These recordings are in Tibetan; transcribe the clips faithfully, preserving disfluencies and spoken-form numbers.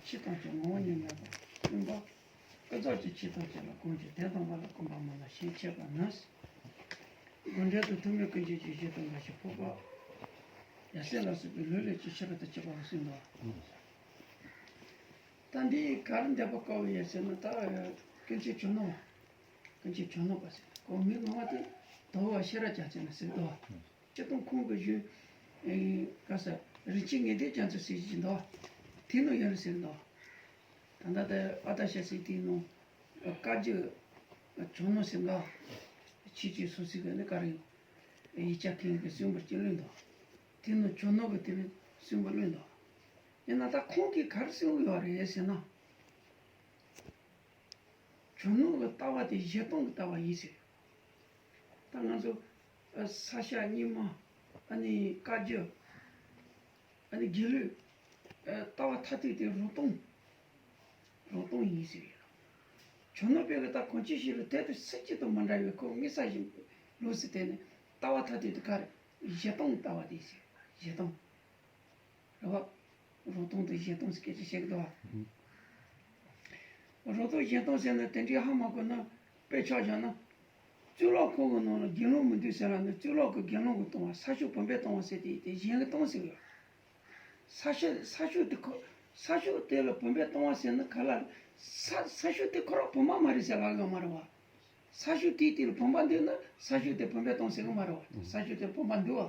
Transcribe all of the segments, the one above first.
ཕྱི་དང་བཅས་ངོ་བོ་ཉིད་མེད་པ་སྟོན་པ། ཀུན་རྫོབ་ཀྱི་ཆོས་ཐམས་ཅད་ལ་གང་ཞིག་དོན་དམ་པ་ལ་གོམས་པ་མ་ལགས་ཞེས་འཆད་པ་ནི། དགོས་འབྲེལ་དུ་ཐུན་མོང་ཀུན་མཁྱེན་གྱི་གཞི་དང་འགའ་ཞིག་ཕོག་པ། ཡ་མཚན་ལ་སོགས་པའི་ལུས་ལས་ཀྱི་ཕྱི་རོལ་དུ་སྐྱེ་བ་གསུངས་འདུག་ད་འདི་ག་རེ་འདོད་པ་དཀའ་བ་ཡོད་ཟེར་ན། ད་ཀུན་མཁྱེན་གྱི་ནོ། ཀུན་མཁྱེན་གྱི་ནོ་པ་ཟེར་གོ་མི་ངོ་མ་དེ་དོ་བ་ཤེས་རབ་རྒྱལ་མཚན་ལ་ཟེར་འདུག་སྤྱིར་བཏང་ཁོང་གི་གཞུང་། ཨེ། ག་ས། རིན་ཆེན་ངེས་དོན་རྒྱ་མཚོ་ཟེར་གྱི་འདུག་དེ་ནང་ཡོད་རེད་ཟེར་འདུག་ད་ལྟ་དེ་ཨ་ཏ་ཤ་ཟེར་དེའི་ནང་། བཀའ་བརྒྱུད་ཆོས་ནོར་ཟེར་འདུག་ཆོས་ཀྱི་སོ་སོའི་གི་ནི་ག་རེ་ཡོད། ཡིག་ཆ་མཁན་གྱིས་གསུངས་པར་གྱི་གླེང་འདུག་དེ་ནང་ཆོས་ནོར་གྱི་དེ་ནི་གསུངས་པ་གླེང་འདུག་ཡིན་ན་ད་ཁོང་གིས་ག་རེ་གསུང་གི་ཡོད་རེད་ཟེར་ན། ཆོས་ནོར་གྱི་ལྟ་བ་དེ་གཞི་སྟོང་གི་ལྟ་བ་ཡིན་ཟེར། ད་ང་ཚོ་ཨ་ས་སྐྱ་རྙིང་མ། ཨ་ནི་བཀའ་བརྒྱུད། ཨ་ནི་དགེ་ལུགས། ཨ་ལྟ་བ་ཐ་དད་དེ་རང་སྟོང་། རང་སྟོང་ཡིན་ཟེར་ཡོད། ཆོས་ནོར་པས་ཀྱི་ད་གང་ཅི་ཞིག་ལ་དེ་དང་སུ་གཅིག་ཏུ་མི་འདྲ་བའི་ཁོ་དངོས་ས་བཞིན་ལུགས་སུ་བསྟན་ནས་ལྟ་བ་ཐ་དད་དེ་ག་རེ། གཞི་སྟོང་ལྟ་བ་དེ་ཟེར། གཞི་སྟོང་། རེད་བ། རང་སྟོང་དང་གཞན་སྟོང་ཟེར་སྐད་ཆ་བཤད་ཀྱི་འདུག་བ། རང་སྟོང་གཞན་སྟོང་ཟེར་ན་དེ་འདྲའི་ཧ་མ་གོ་ན། དཔེ་ཆ་བཞག་ན། གཙུག་ལག་ཁང་གི་ནང་ལ་དགེ་སློང་མི་འདུག་ཟེར་ལབ་ན་གཙུག་ལག་གི་དགེ་སློང་གི་སྟོང་བ། ས་ཕྱོགས་བུམ་པས་སྟོང་བ་ཟེར་དེ་དེ་གཞན་གྱི་སྟོང་ཟེར་གི་ཡོད། ས་ཕྱོགས་ས་ཕྱོགས་དེ་ཁོ། ས་ཕྱོགས་དེ་ལ་བུམ་པས་སྟོང་བ་ཟེར་ན་ག་ལ། ས་ས་ཕྱོགས་དེ་ཁོ་རང་བུམ་པ་མ་རེད་ཟེར་ལབ་ཡོད་མ་རེད་བ། ས་ཕྱོགས་དེའི་སྟེང་ལ་བུམ་པ་འདུག་ན་ས་ཕྱོགས་དེ་བུམ་པས་སྟོང་ཟེར་གི་མ་རེད་བ། ས་ཕྱོགས་དེ་བུམ་པ་འདུག་བ།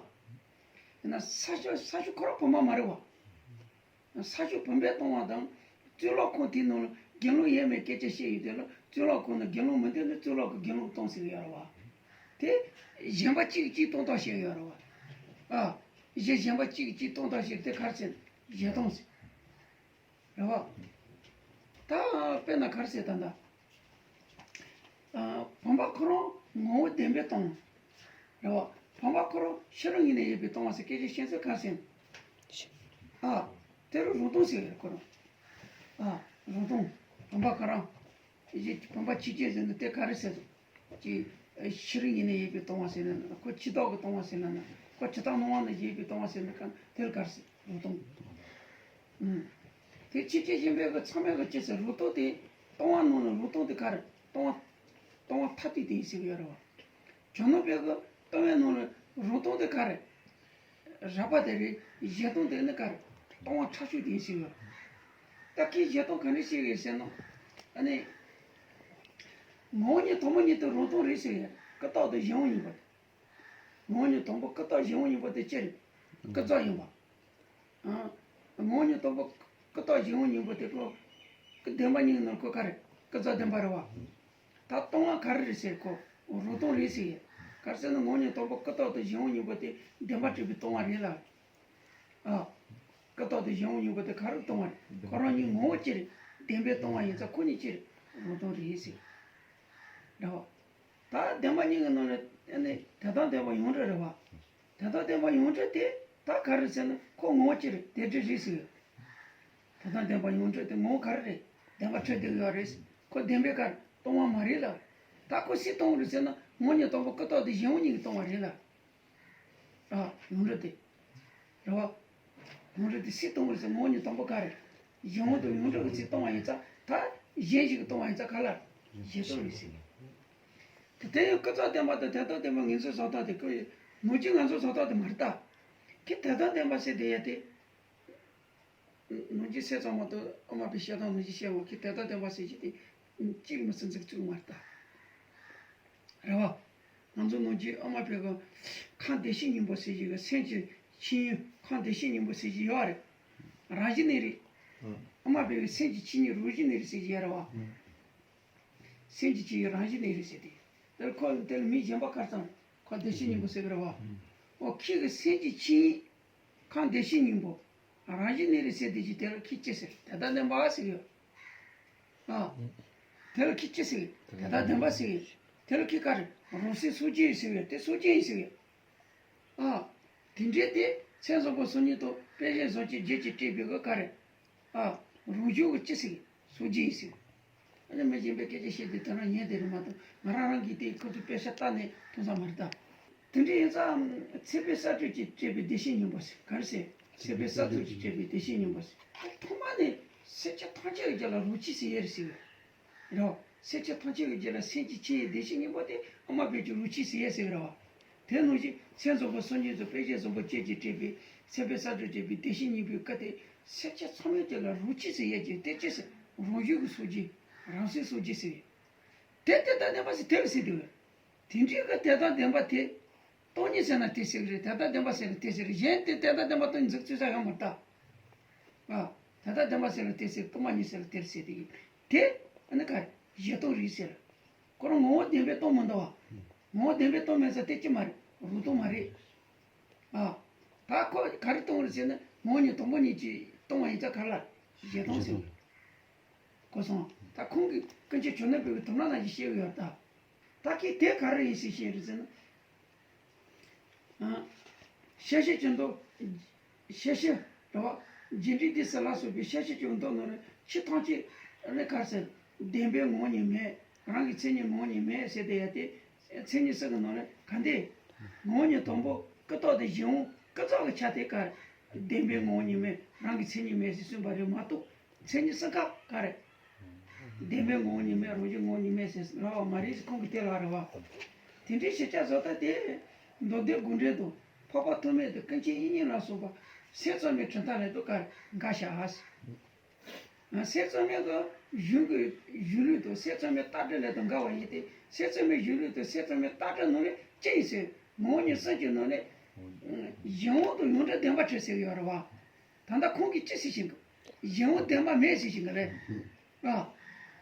ཡིན་ན་ས་ཕྱོགས་ས་ཕྱོགས་ཁོ་རང་བུམ་པ་མ་རེད་བ། ས་ཕྱོགས་བུམ་པས་སྟོང་བ་དང་། གཙུག་ལག་ཁང་དེའི་ནང་ལ་དགེ་སློང་ཡོད་མེད་སྐད་ཆ་བཤད་ཡོད་དེ་ལ། གཙུག་ལག་ཁང་ན་དགེ་སློང་མི་འདུག་ན་གཙུག་ལག་གི་དགེ་སློང་སྟོང་ཟེར་གི་ཡོད་རེད་བ། དེ་གཞན་པ་གཅིག་གིས་གཅིག་སྟོང་བཏང་བཤད་ཡོད་རེད་བ། ཨ། གཞན་གཞན་པ་གཅིག་གིས་གཅིག་སྟོང་བཏང་བཤད་དེ་ག་རེ་ཟེར་ན་གཞན་སྟོང་ཟེར། རེད་བ། ད་དཔེར་ན་ག་རེ་ཟེར་ད་ལྟ། ཨ། བུམ་པ་ཁོ་རང་ངོ་བོ་བདེན་པས་སྟོང་། རེད་བ། བུམ་པ་ཁོ་རང་ཕྱི་རོལ་ངོས་ནས་ཡོད་པས་སྟོང་བ་ཟེར་སྐད་ཆ་བཤད་ཚུལ་ག་རེ་ཟེར་ན། ཨ། དེ་རུ་རང་སྟོང་ཟེར་ཡོད་རེད་ཁོ་རང་། ཨ། རང་སྟོང་། བུམ་པ་ཁོ་རང་། ཡིད་བུམ་པ་ཆོས་ཅན་ཟེར་ན་དེ་ག་རེ་ཟེར་དགོས། ཅིག་ཕྱི་རོལ་ངོས་ནས་ཡོད་པས་སྟོང་བ་ཟེར་ན། ཁོ་ཕྱི་ཐོག་གི་སྟོང་བ་ཟེར་ན། ཁོ་ཇི་ལྟར་སྣང་བ་ན་ཡོད་པས་སྟོང་བ་ཟེར་ན། གང་དེ་ལ་ག་རེ་ཟེར། རང་སྟོང་། ཨུམ། དེ་ཆོས་ཅན་གཞན་ཕན་གྱི་ཚང་མས་གི་ཅི་ཟེར། རང་སྟོང་དེ་སྟོང་བ་ནང་ན་རང་སྟོང་དེ་ག་རེ། སྟོང་བ། སྟོང་བ་ཐ་དད་དེ་ཡིན་ཟེར་གི་ཡོད་རེད་བ། ཆོས་ནོར་པས་གི་སྟོང་བའི་ནང་ན་རང་སྟོང་དེ་ག་རེ། རགས་པ་དེ་རེད། གཞན་སྟོང་དེ་ནི་ག་རེ། སྟོང་བ་ཕྲ་ཤོས་དེ་ཡིན་ཟེར་གི་ཡོད། ད་ཁོས་གཞན་སྟོང་ག་འདྲ་བཤད་གི་ཟེར་ན། ཨ་ནི། ངོ་བོ་ཉིད་དང་པོ་ཉིད་དུ་རང་སྟོང་རེད་ཟེར་གི་ཡོད། ཀུན་བརྟགས་དང་གཞན་དབང་གཉིས་པ་དེ། ངོ་བོ་ཉིད་དང་པོ་ཀུན་བརྟགས་གཞན་དབང་གཉིས་པ་དེ་ཅི་རེད། ཀུན་རྫོབ་ཡིན་པ། ཨ། ངོ་བོ་ཉིད་དང་པོ་ཀུན་བརྟགས་གཞན་དབང་གཉིས་པོ་དེ་ཁོ། ཀུན་བདེན་པ་གཉིས་ནང་ཁོ་ག་རེ། ཀུན་རྫོབ་བདེན་པ་རེད་བ། ད་སྟོང་བ་ག་རེ་རེད་ཟེར་ཁོ། རང་སྟོང་རེད་ཟེར་ཡ། ག་རེ་ཟེར་ན་ངོ་བོ་ཉིད་དང་པོ་ཀུན་བརྟགས་དང་གཞན་དབང་གཉིས་པོ་དེ་བདེན་པ་གྲུབ་པའི་སྟོང་བ་རེད་ལ། ཨ། ཀུན་བརྟགས་དང་གཞན་དབང་གཉིས་པོ་དེ་ག་རེ་སྟོང་བ་རེད། ཁོ་རང་གཉིས་ངོ་བོ་གཅིག་རེད། བདེན་པའི་སྟོང་བ་ཡིན་ཙང་ཁོ་གཉིས་གཅིག་རེད། རང་སྟོང་རེད་ཟེར། རེད་བ། ད་བདེན་པ་གཉིས་ཀྱི་ནང་ནས་ཨ་ནི་དོན་དམ་བདེན་པ་ཡོངས་གྲུབ་རེད་བ། དོན་དམ་བདེན་པ་ཡོངས་གྲུབ་དེ་ད་ག་རེ་ཟེར་ན་ཁོ་ངོ་བོ་གཅིག་རེད། དེ་འདྲ་རེད་ཟེར། དོན་དམ་བདེན་པ་ཡོངས་གྲུབ་དེ་ངོ་བོ་ག་རེ་རེད། བདེན་པ་འཁྲུལ་བསྡད་ཡོད་རེད། ཁོ་བདེན་པའི་ག་རེ་སྟོང་བ་མ་རེད་ལ། ད་ཁོ་སུས་སྟོང་བ་རེད་ཟེར་ན་ངོ་བོ་ཉིད་དང་པོ་ཀུན་བརྟགས་དེ་གཞན་དབང་གཉིས་ཀྱིས་སྟོང་བ་རེད་ལ། ཨ། ཡོངས་གྲུབ་དེ། རེད་བ། ཡོངས་གྲུབ་དེ་སུས་སྟོང་བ་རེད་ཟེར། ངོ་བོ་ཉིད་དང་པོ་ག་རེ། གཞན་དབང་དང་ཡོངས་གྲུབ་ཀྱིས་སུས་སྟོང་བ་ཡིན་ཙང་ད་གཞན་ཞིག་གིས་སྟོང་བ་ཡིན་ཙང་ག་ལ། གཞན་སྟོང་རེད་ཟེར། དེ་དེ་ཡང་ཀུན་རྫོབ་བདེན་པ་དང་དོན་དམ་བདེན་པ་ངོས་འཛིན་བཟོ་སྟངས་དེ་ཁོ་ཡི་ནང་བཞིན་ང་ཚོ་བཟོ་སྟངས་དེ་མ་རེད་ད། ཁོས་དོན་དམ་བདེན་པ་ཟེར་བསྡད་ཡ་དེ། ནང་བཞིན་སེམས་ཙམ་པ་དང་དབུ་མ་པའི་བཤད་སྟངས་ནང་བཞིན་བཤད་པ། ཁོས་དོན་དམ་བདེན་པ་ཟེར་གྱི་དེ་གཅིག་མི་ཚེ་འཛུགས་བཅུག་མ་རེད་ད། རེད་བ། ང་ཚོ་ནང་བཞིན་དབུ་མ་པའི་གི་ཁམས་བདེ་གཤེགས་སྙིང་པོ་ཟེར་གྱི་གི་སེམས་ཀྱི་ཆོས་ཉིད། ཁམས་བདེ་གཤེགས་སྙིང་པོ་ཟེར་གྱི་ཡོད་རེད། རང་བཞིན་གནས་རིགས། དབུ་མ་པའི་གི་སེམས་ཀྱི་ཆོས་ཉིད་རང་བཞིན་གནས་རིགས་ཟེར་གྱི་ཡོད་རེད་བ། སེམས་ཀྱི་ཆོས་ཉིད་རང་བཞིན་གནས་རིགས་ཟེར་ཏེ། དེར་ཁོ་དེ་ལ་མིང་གཞན་པ་ག་རེ་བཏགས། ཁོ་བདེ་གཤེགས་སྙིང་པོ་ཟེར་གི་རེད་བ། འོ་ཁྱེད་ཀྱི་སེམས་ཀྱི་ཆོས་ཉིད། ཁམས་བདེ་གཤེགས་སྙིང་པོ། རང་བཞིན་གནས་རིགས་ཟེར་དེ་ཅི། དེ་ལ་ཁྱེད་ཅི་ཟེར། དོན་དམ་བདེན་པ་ཟེར་གི་ཡོད། ཨ། དེ་ལ་ཁྱེད་ཅི་ཟེར། དོན་དམ་བདེན་པ་ཟེར་གི་ཡོད། དེ་ལ་ཁྱེད་ག་རེ། རང་སེམས་སངས་རྒྱས་ཡིན་ཟེར་གི་ཡོད། དེ་སངས་རྒྱས་ཡིན་ཟེར་གི་ཡོད། ཨ། དེ་འདྲའི་དེ་མཚན་བཟང་པོ་སོ་གཉིས་དང་དཔེ་གཞན་བཟང་སྤྱོད་བརྒྱད་ཀྱིས་སྤྲས་པའི་གི་ག་རེ། ཨ། རང་བྱུང་གི་ཅི་ཟེར། སངས་རྒྱས་ཡིན་ཟེར། ཨ་ནི་མི་གཞན་པའི་སྐད་ཆ་བཤད་དུས་དེ་རང་ཉན་དེ་རེད་མ་གཏོགས་ང་རང་རང་གིས་དེའི་ཁུར་དུ་དཔེ་ཆ་བལྟས་ནས་མཐོང་ས་མ་རེད་ད། དེ་འདྲ་ཡིན་ཙང་ཚེ་འཕོས་བསགས་སྒྲིབ་ཀྱིས་སྤྲས་པའི་བདེ་གཤེགས་སྙིང་པོ་ཟེར། ག་རེ་ཟེར། ཚེ་འཕོས་བསགས་སྒྲིབ་ཀྱིས་སྤྲས་པའི་བདེ་གཤེགས་སྙིང་པོ་ཟེར། ཐོག་མ་ནས་སེམས་ཅན་ ཐམས་ཅད་ཀྱི་རྒྱུད་ལ་རོ་གཅིག་ཟེར་ཡས་རེད་ཟེར་བས། རེད་བ། སེམས་ཅན་ཐམས་ཅད་ཀྱི་རྒྱུད་ལ་སེམས་ཀྱི་ཆོས་ཡི་བདེ་གཤེགས་སྙིང་པོ་དེ་ཨ་མ་དཔལ་གྱི་རོ་གཅིག་ཟེར་ཡས་ཟེར་བས་རེད་བ། དེ་ནང་བཞིན་མཚན་བཟང་པོ་སོ་གཉིས་སུ་དཔེ་བྱད་བཟང་པོ་བཅས་ཀྱིས་སྤྲས་པའི་སེམས་དཔའི་ས་བཅུ་བཅས་པའི་བདེ་གཤེགས་སྙིང་པོའི་སྐུ་དེ་སེམས་ཅན་ཚང་མའི་རྒྱུད་ལ་རོ་གཅིག་ཟེར་ཡས་ཀྱི་དེ་ཅི་ཟེར་རང་བཞིན་གྱི་སངས་རྒྱས། རང་སེམས་སངས་རྒྱས་ཟེར་བས། དེ་དེ་ལྟར་བདེན་པ་ཟེར་དེ་ལ་ཟེར་དུས། དེ་འདྲའི་གི་དེ་ལྟར་བདེན་པ་དེ། སྟོང་ཉིད་ཟེར་ན་དེ་ཟེར་གི་རེད། དེ་ལྟར་བདེན་པ་ཟེར་ན་དེ་ཟེར་གི་རེད། གཞན་དེ་དེ་ལྟར་བདེན་པ་སྟོང་ཉིད་འཛུགས་ཚུལ་ས་ཡང་མ་ལྟ། ཨ། དེ་ལྟར་བདེན་པ་ཟེར་ན་དེ་ཟེར། སྟོང་པ་ཉིད་ཟེར་ན་དེ་ཟེར་དེ་གི། དེ་ཨ་ནི་ག་རེ་གཞན་སྟོང་རེད་ཟེར། ཁོ་རང་ངོ་བོ་བདེན་པས་སྟོང་མི་འདུག་བ། ངོ་བོ་བདེན་པས་སྟོང་མེད་ཟེར་དེ་ཅི་མ་རེད། རང་སྟོང་མ་རེད། ཨ། ད་ཁོ་ག་རེ་སྟོང་རེད་ཟེར་ན་ངོ་བོ་ཉིད་དང་པོ་ཉིད་ཀྱིས་སྟོང་བ་ཡིན་ཙང་ག་རེ་ལ་གཞན་སྟོང་ཟེར། གོ་སོང་། ད་ཁོང་གིས་ཀུན་མཁྱེན་ཇོ་ནང་པའི་དོན་ལ་ནང་བཞིན་བཤད་ཀྱི་ཡོད་ད། ད་ཁྱེད་དེ་ག་རེ་ཡིན་ཞེས་བཤད་རེད་ཟེར་ན། ཨ། ཤེར་ཕྱིན་གྱི་མདོ། ཤེར་ཕྱིན་རེད་བ། རྒྱས་འབྲིང་བསྡུས་གསུམ་ལ་སོགས་པའི་ཤེར་ཕྱིན་གྱི་མདོ་ནང་ལ་ཆོས་ཐམས་ཅད་ནི་ག་རེ་ཟེར། བདེན་པའི་ངོ་བོ་ཉིད་མེད། རང་གི་མཚན་ཉིད་ངོ་བོ་ཉིད་མེད་ཟེར་དེ་ཡ་དེ། མཚན་ཉིད་གསུམ་གྱི་ནང་ལ་ག་འདི། ངོ་བོ་ཉིད་དང་པོ་ཀུན་རྟོག་དང་གཞན་དབང་ཀུན་རྫོབ་ཀྱི་ཆ་དེ་ག་རེ། བདེན་པའི་ངོ་བོ་ཉིད་མེད། རང་གི་མཚན་ཉིད་མེད་ཟེར་གསུངས་པ་རེད་མ་གཏོགས། མཚན་ཉིད་གསུམ་ཀ་ག་རེ། བདེན་པའི་ངོ་བོ་ཉིད་མེད། རང་བཞིན་ངོ་བོ་ཉིད་མེད་ཟེར་ལབ་པ་མ་རེད་ཟེར་ཁོང་གིས་དེ་ལབ་རེད་བ། དེ་འདྲའི་ཤེས་བྱ་བཟོ་ལྟ་དེ། མདོ་སྡེ་དགོངས་འགྲེལ་དང་འཕགས་པ་ཐོགས་མེད་དང་ཀུན་མཁྱེན་དབྱིག་གཉེན་ལ་སོགས་པ་སེམས་ཙམ་པའི་གྲུབ་མཐའ་ལས་དུ་ག་རེ་འགའ་བཞག་ཨ། སེམས་ཙམ་པའི་གི་གཞུང་གི་གཞུང་ལུགས་དང་སེམས་ཙམ་པའི་ལྟ་གྲུབ་ལས་དུ་འགལ་བ་ཡིན་ཏེ། སེམས་ཙམ་པའི་གཞུང་ལུགས་དང་སེམས་ཙམ་པའི་ལྟ་གྲུབ་ནང་ལས་ཅི་ཡིན་ཟེར། ངོ་བོ་ཉིད་གསུམ་གྱི་ནང་ནས་གཞན་དབང་དང་ཡོངས་གྲུབ་བདེན་པ་གྲུབ་ཟེར་གྱི་ཡོད་རེད་བ། ད་ལྟ་ཁོང་གིས་ཅི་ཟེར་བཞིན་གི། གཞན་དབང་བདེན་པ་མེད་ཟེར་བཞིན་གི་རེད། ཨ།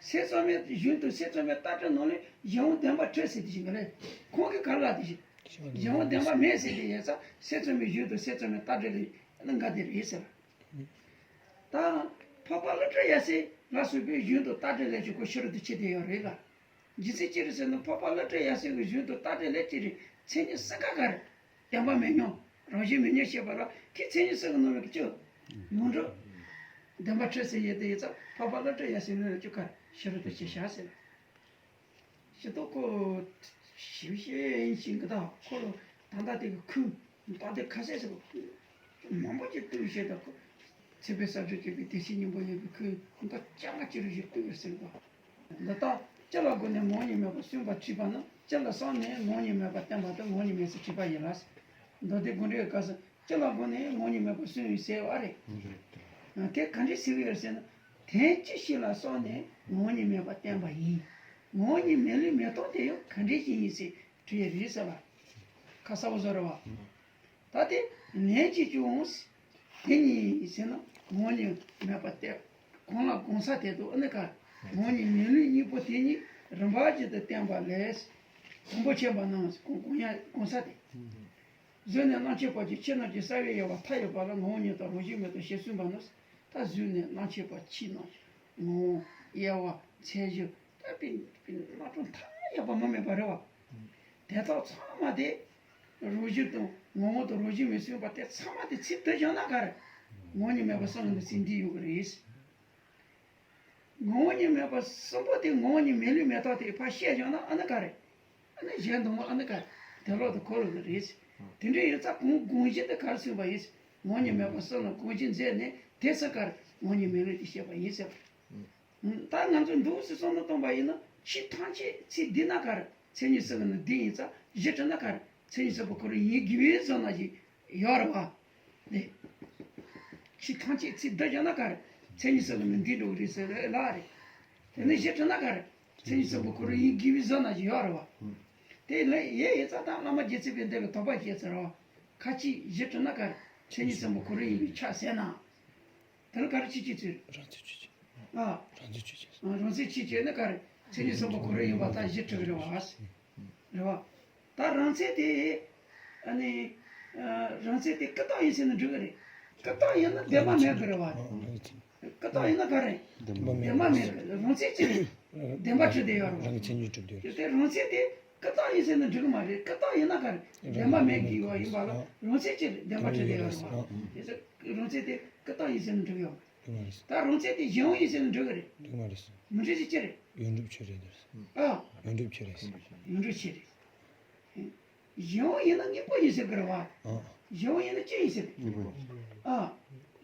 སེམས་ཙམ་པའི་གཞུང་དང་སེམས་ཙམ་པའི་ལྟ་གྲུབ་ནང་ནས་གཞན་དབང་བདེན་པ་གྲུབ་ཟེར་དེ་བཞིན་གི་རེད། ཁོང་གིས་ག་རེ་ལབ་དེ་བཞིན། གཞན་དབང་བདེན་པ་མེད་ཟེར་དེ་ཡིན་ཙང་སེམས་ཙམ་པའི་གཞུང་དང་སེམས་ཙམ་པའི་ལྟ་གྲུབ་ལས་ནི་འགལ་དེ་རེད་ཟེར། ད་འཕགས་པ་ཀླུ་སྒྲུབ་ཡབ་སྲས་ལ་སོགས་པའི་གཞུང་དང་ལྟ་གྲུབ་ལས་ཀྱང་ཁོ་ཕྱི་རོལ་དུ་ཕྱིན་བསྡད་ཡོད་རེད་ལ། རྒྱུ་མཚན་ཅི་རེད་ཟེར་ན་འཕགས་པ་ཀླུ་སྒྲུབ་ཡབ་སྲས་ཀྱི་གཞུང་དང་ལྟ་གྲུབ་ལས་ཅི་རེད། མཚན་ཉིད་གསུམ་ཀ་ག་རེ། བདེན་པ་མེད་སྙམ། རང་བཞིན་མེད་སྙམ་བཤད་པ་ལ་ཁོས་མཚན་ཉིད་གསུམ་གྱི་ནང་ནས་ཀྱི་ཡོངས་གྲུབ་བདེན་པ་གྲུབ་ཟེར་ཡོད་དེ་ཡིན་ཙང་འཕགས་པ་ཀླུ་སྒྲུབ་ཡབ་སྲས་ལ་ཀྱང་ག་རེ་ཕྱི་རོལ་དུ་ཕྱིན་བཞག་ཟེར། ཞེ་ཏོག་ཁོ་ཞིབ་བཤད་ཡིན་ཞིང་གི་ད་ཁོ་ལ་ད་ལྟ་དེ་གི་ཁུངས་ད་དེ་ཁ་གསལ་ཟེར་བ་མང་པོ་ཅིག་བཏོན་བཤད་ད་ཁོ་ཚེ་འཕོས་ས་བཅུ་བཅས་པའི་བདེ་གཤེགས་སྙིང་པོ་ཡོད་པའི་ཁུངས་ད་ཅང་ཅི་རུ་ཞིག་བཏོན་ཡོད་ཟེར་བ། འདི་ལྟར་སྤྱི་ལ་དགོངས་ནས་ངོ་བོ་ཉིད་མེད་པར་གསུངས་པ་བྲིས་པ་ནི་སྤྱི་ལ་བསམས་ནས་ངོ་བོ་ཉིད་མེད་པར་བསྟན་པ་དེ་ངོ་བོ་ཉིད་མེད་ཟེར་བྲིས་པ་ཡིན་ལ། མདོ་སྡེ་དགོངས་འགྲེལ་སྐབས་སུ་སྤྱི་ལ་དགོངས་ནས་ངོ་བོ་ཉིད་མེད་པར་གསུངས་ཡོད་ཟེར་བ་རེད། དེ་ག་འདྲས་ཟེར་གྱི་ཡོད་ཟེར་ན། དོན་སྤྱི་བཤད་ལ་བསམས་ནས་ངོ་བོ་ཉིད་མེད་པར་བསྟན་པ་ཡིན། ངོ་བོ་ཉིད་མེད་ལུགས་མེད་སྟངས་དེ་ཡང་ག་འདྲས་ཞིག་ཡིན་ཟེར་དྲིས་ཡོད་རེད་ཟེར་བ། ཁ་གསལ་པོ་བཟོ་རེད་བ། ད་དེ་ལན་གཅིག་ཀྱང་དེ་ཉིད་ཟེར་ན་ངོ་བོ་ཉིད་མེད་པར་བསྟན། གང་ལ་གང་ཟག་དེ་དག་ཨ་ནི་ག་ངོ་བོ་ཉིད་མེད་ལུགས་གཉིས་པོ་དེ་ཉིད་རིམ་པ་བཞིན་དུ་བསྟན་པ་ལས། དང་པོ་ཆེན་པོ་རྣམས་གང་གང་ཡང་གང་ཟག་དེ། གཟུགས་ནས་རྣམ་མཁྱེན་བར་གྱི་ཕྱི་ནང་གི་རྩ་བའི་དབྱེ་བ་མཐའ་ཡས་པ་ལ་ངོ་བོ་ཉིད་དང་རང་བཞིན་མེད་དོ་ཞེས་གསུངས་པ་ནི། ད་གཟུགས་ནས་རྣམ་མཁྱེན་བར་ཕྱི་ནང་ངོ་བོ་དབྱེ་བ་མཚན་གཞི་ད་པའི་པའི་རྣམ་གྲངས་མཐའ་ཡས་པ་མ་སྨིན་པ་རེད་བ། དེ་དག་ཚང་མ་དེ་རང་བཞིན་དང་ངོ་བོ་དང་རང་བཞིན་མེད་གསུངས་པ་དེ་ཚང་མ་དེ་ཚིག་བསྡུས་བཞག་ན་ག་རེ། ངོ་བོ་ཉིད་མེད་པར་གསུངས་ནས་ཚིག་འདི་ཡོད་ཀྱི་རེད། ངོ་བོ་ཉིད་མེད་པ་གསུམ་པོ་དེ་ངོ་བོ་ཉིད་མེད་ལུགས་མེད་སྟངས་དེ་ཕར་བཤད་བཞག་ན་ཨ་ནི་ག་རེ། ཨ་ནི་གཞན་དང་པོ་ཨ་ནི་ག་རེ། དེ་ལོག་ཏུ་འཁོར་ཡོང་གི་རེད། དེ་འདྲ་ཡིན་ཙང་གོང་དགོངས་གཞི་དེ་ག་རེ་གསུངས་པ་ཡིན། ངོ་བོ་ཉིད་མེད་པ་གསུམ་ལ་དགོངས་གཞི་མཛད་ནས་དེ་ཚེ་ག་རེ་ངོ་བོ་ཉིད་མེད་ལུགས་དེ་བཤད་པ་ཡིན་ཟེར་བ། ད་ང་ཚོས་འདུག་སེ་བསམ་བློ་གཏོང་པ་ཡིན་ན་ཆོས་ཐམས་ཅད་ཚིག་འདི་ན་ག་རེ་མཚན་ཉིད་གསུམ་གྱི་ནང་འདི་ཡིན་ཙང་གཞི་དྲིལ་ན་ག་རེ་མཚན་ཉིད་གསུམ་པོ་ཁོ་རང་ཡིན་དགོས་པའི་བཟོ་ན་ཞིག་ཡོད་རེད་བ། ལེ། ཆོས་ཐམས་ཅད་ཚིག་འདི་བཞག་ན་ག་རེ། མཚན་ཉིད་གསུམ་ལ་མི་འདི་འགྲོ་གི་རེད་ཟེར་ལ་རེད། དེ་ནས་གཞི་དྲིལ་ན་ག་རེ། མཚན་ཉིད་གསུམ་པོ་ཁོ་རང་ཡིན་དགོས་པའི་བཟོ་ན་ཞིག་ཡོད་རེད་བ། དེ་ལས་ཡེ་ཡིན་ཙང་ད་བླ་མ་རྗེ་བཙུན་པས་འདི་ལ་དོགས་པ་བྱས་ཟེར་བ། ཁ་ཅིག་གཞི་དྲིལ་ན་ག་རེ། མཚན་ཉིད་གསུམ་པོ་ཁོ་རང་ཡིན་པའི་ཆ་ཟེར་ན། དེ་ལ་ག་རེ་བྱེད་ཀྱི་ཚུལ། རང་ཚོད་ཆོས་ཅན། ཨ། རང་ཚོད་ཆོས་ཅན། རང་ཚོད་ཆོས་ཅན་ནི་ག་རེ། མཚན་ཉིད་གསུམ་པོ་ཁོ་རང་ཡིན་པ་ད་གཞི་དྲིལ་གི་རེད་བ། རེད་བ། ད་རང་ཚད་དེ། ཨ་ནི། ཨ། རང་ཚད་དེ་ཀུན་བཏགས་ཡིན་ཟེར་ན་འགྲིག་གི་རེད། ཀུན་བཏགས་ཡིན་ན་བདེན་པ་མེད་གི་རེད་བ། ཀུན་བཏགས་ཡིན་ན་ག་རེ། བདེན་པ་མེད་གི་རེད། རང་ཚད་ཅི་རེད། བདེན་པ་གྲུབ་བསྡད་ཡོད་རེད་བ། རང་གི་མཚན་ཉིད་གྲུབ་བསྡད་ཡོད་རེད། དེ་རང་ཚད་དེ་ཀུན་བཏགས་ཡིན་ཟེར་ན་འགྲིག་གི་མ་རེད། ཀུན་བཏགས་ཡིན་ན་ག་རེ། བདེན་པ་མེད་གི་ཡོད་ཡིན་པ་ལ་རང་ཚད་ཅི་རེད། བདེན་པ་གྲུབ་བསྡད་ཡོད་རེད་བ། དེ་ཚེ་རང་ཚད་དེ་ཀུན་བཏགས་ཡིན་ཟེར་ན་འགྲིག་ཡོད་མ་རེད། འགྲིག་མ་རེད། ད་རང་ཚད་དེ་གཞན་དབང་ཡིན་ཟེར་ན་འགྲིག་གི་རེད། འགྲིག་མ་རེད། མི་འགྲིག་ཅིག་ཅི་རེད། ཡོངས་གྲུབ་ཆོས་རེད་འདིར། ཨ། ཡོངས་གྲུབ་ཆོས་རེད། ཡོངས་གྲུབ་ཆོས་རེད། གཞན་དབང་ཡིན་ན་དངོས་པོ་ཡིན་ཟེར་གི་རེད་བ། ཨ། གཞན་དབང་ཡིན་ན་ཅི་ཡིན་ཟེར། དངོས་པོ་ཡིན། ཨ།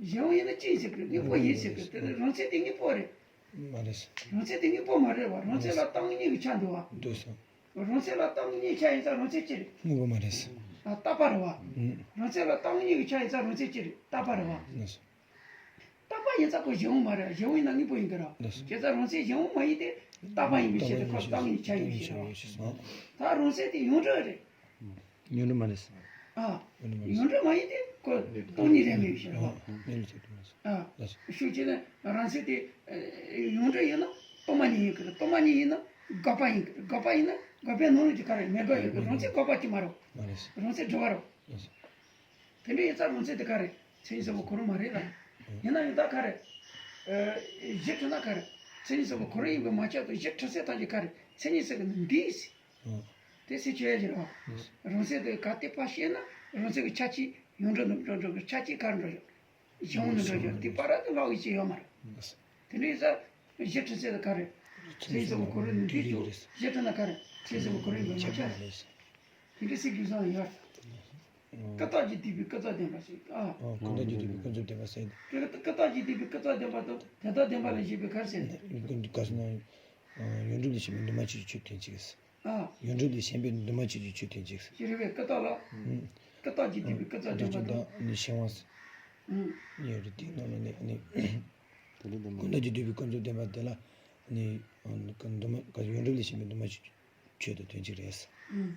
གཞན་དབང་ཡིན་ན་ཅི་ཡིན་ཟེར་གི། དངོས་པོ་ཡིན་ཟེར་གི། དེ་ནི་རང་མཚན་དེ་དངོས་པོ་རེད། མ་རེད། རང་མཚན་དེ་དངོས་པོ་མ་རེད་བ། རང་མཚན་ལ་རྟག་དངོས་གཉིས་ཀྱི་ཆ་འདུག་བ། འདུག་སོང་། རང་མཚན་ལ་རྟག་དངོས་གཉིས་ཆ་ཡིན་ཙང་རང་མཚན་ཅི་རེད། དངོས་པོ་མ་རེད། ཨ། རྟག་པ་རེད་བ། ཨུམ། རང་མཚན་ལ་རྟག་དངོས་གཉིས་ཀྱི་ཆ་ཡིན་ཙང་རང་མཚན་ཅི་རེད། རྟག་པ་རེད་བ། ལགས་སོ། རྟག་པ་ཡིན་ཙང་ཁོ་གཞན་དབང་མ་རེད། གཞན་དབང་ཡིན་ན་དངོས་པོ་ཡིན་གི་ར། ལགས་སོ། བྱས་ཙང་རང་མཚན་གཞན་དབང་མ་ཡིན་ཏེ། རྟག་པ་ཡིན་པའི་ཕྱིར་དུ་ཁོ་རྟག་དངོས་ཆ་ཡིན་པའི་ཕྱིར་རོ། ད་རང་མཚན་དེ་ཡོངས་གྲུབ་རེད། ཡོངས་གྲུབ་མ་རེད། ཨ། ཡོངས་གྲུབ་མ་རེད། ཡོངས་གྲུབ་མ་ཡིན་ཏེ་ཁོ་སྟོང་ཉིད་རེད་མེད་པའི་ཕྱིར་རོ། ཡོངས་གྲུབ་ཆ་དུ་མ་རེད། ཨ། ལགས་སོ། ཤུགས་ཆེ་ན་རང་མཚན་དེ་ཡོངས་གྲུབ་ཡིན་ན་སྟོང་པ་ཉིད་ཡིན་གི་རེད། སྟོང་པ་ཉིད་ཡིན་ན་འགག་པ་ཡིན་གི་རེད། འགག་པ་ཡིན་ན་འགག་པའི་ནང་ལ་དེ་ག་རེ་མེད་དགག་ཡོད་གི། རང་མཚན་འགག་པ་ཅིག་མ་རེད། མ་རེད། རང་མཚན་སྒྲིབ་པ་རེད། ལགས་སོ། དེ་འདྲ་ཡིན་ཙང་རང་མཚན་དེ་ག་རེ། མཚན་ཉིད་གསལ་བ་གོ་རིམ་མ་རེད་ལ། ཡིན་ན་ཡང་ད་ག་རེ། ཨ། གཞི་གྲུབ་ན་ག་རེ། མཚན་ཉིད་གསལ་བ་གོ་རིམ་ཡིན་པས་མ་ཁྱབ་སྟེ། གཞི་གྲུབ་ཚད་ཐམས་ཅད་ག་རེ། མཚན་ཉིད་གསལ་བའི་ནང་འདུས་ཟེར། དེ་སེལ་ཆོག་ཡ་ཅིག་རེད་བ། རང་མཚན་དེ་ག་དེ་ཕར་བཤད་ན་རང་མཚན་གྱི་ཆ་གཅིག་ཡོངས་གྲུབ་ནང་འགྲོ་འགྲོ་གི། ཆ་གཅིག་ག་རེ་འགྲོ་ཡོད། གཞན་དབང་ནང་འགྲོ་ཡོད། དེ་བར་དུ་ལྷག་ཡོད་ཅེས་ཡོད་མ་རེད། དེ་འདྲ་ཡིན་ཙང་གཞི་གྲུབ་ཚད་དེ་ག་རེ། མཚན་ཉིད་གསལ་བ་གོ་རིམ་ནང་འདུས་ཀྱི། གཞི་གྲུབ་ན་ག་རེ། མཚན་ཉིད་གསལ་བ་གོ་རིམ་ཡིན་པས་མ་ཁྱབ། དེ་འདྲ་སེལ་རྒྱུ་བཟང་ཡོད། ཀུན་བརྟགས་ཀྱིས་བསྡུས་པའི་ཀུན་རྫོབ་བདེན་པ་ཟེར། ཨ། ཀུན་བརྟགས་ཀྱིས་བསྡུས་པའི་ཀུན་རྫོབ་བདེན་པ་ཟེར། དེ་ཀུན་བརྟགས་ཀྱིས་བསྡུས་པའི་ཀུན་རྫོབ་བདེན་པ་དང་དེ་ལྟར་བདེན་པ་ལ་བཞེད་པའི་ག་རེ་ཟེར། ཀུན་ག་ཟེར་ན། ཡོངས་གྲུབ་ལས་གཞན་པའི་འདུས་མ་བྱས་ཀྱི་ཆོས་དོན་གཅིག་ཟེར། ཨ། ཡོངས་གྲུབ་ལས་གཞན་པའི་འདུས་མ་བྱས་ཀྱི་ཆོས་དོན་གཅིག་ཟེར། ཅི་རེད་པས། ཀུན་བརྟགས་ལ། ཀུན་བརྟགས་ཀྱིས་བསྡུས་པའི་ཀུན་རྫོབ་བདེན་པ་དང་། ནི་གཞན་དབང་ཟེར། ཡོད་རེད། དེའི་ནང་ལ་ནི་ནི། ཀུན་བརྟགས་ཀྱིས་བསྡུས་པའི་ཀུན་རྫོབ་བདེན་པ་དེ་ལ་ནི། འདུས་མ་ཡོངས་གྲུབ་ལས་གཞན་པའི་འདུས་མ་བྱས་ཀྱི་ཆོས་དང་དོན་གཅིག་རེད། ཨང་།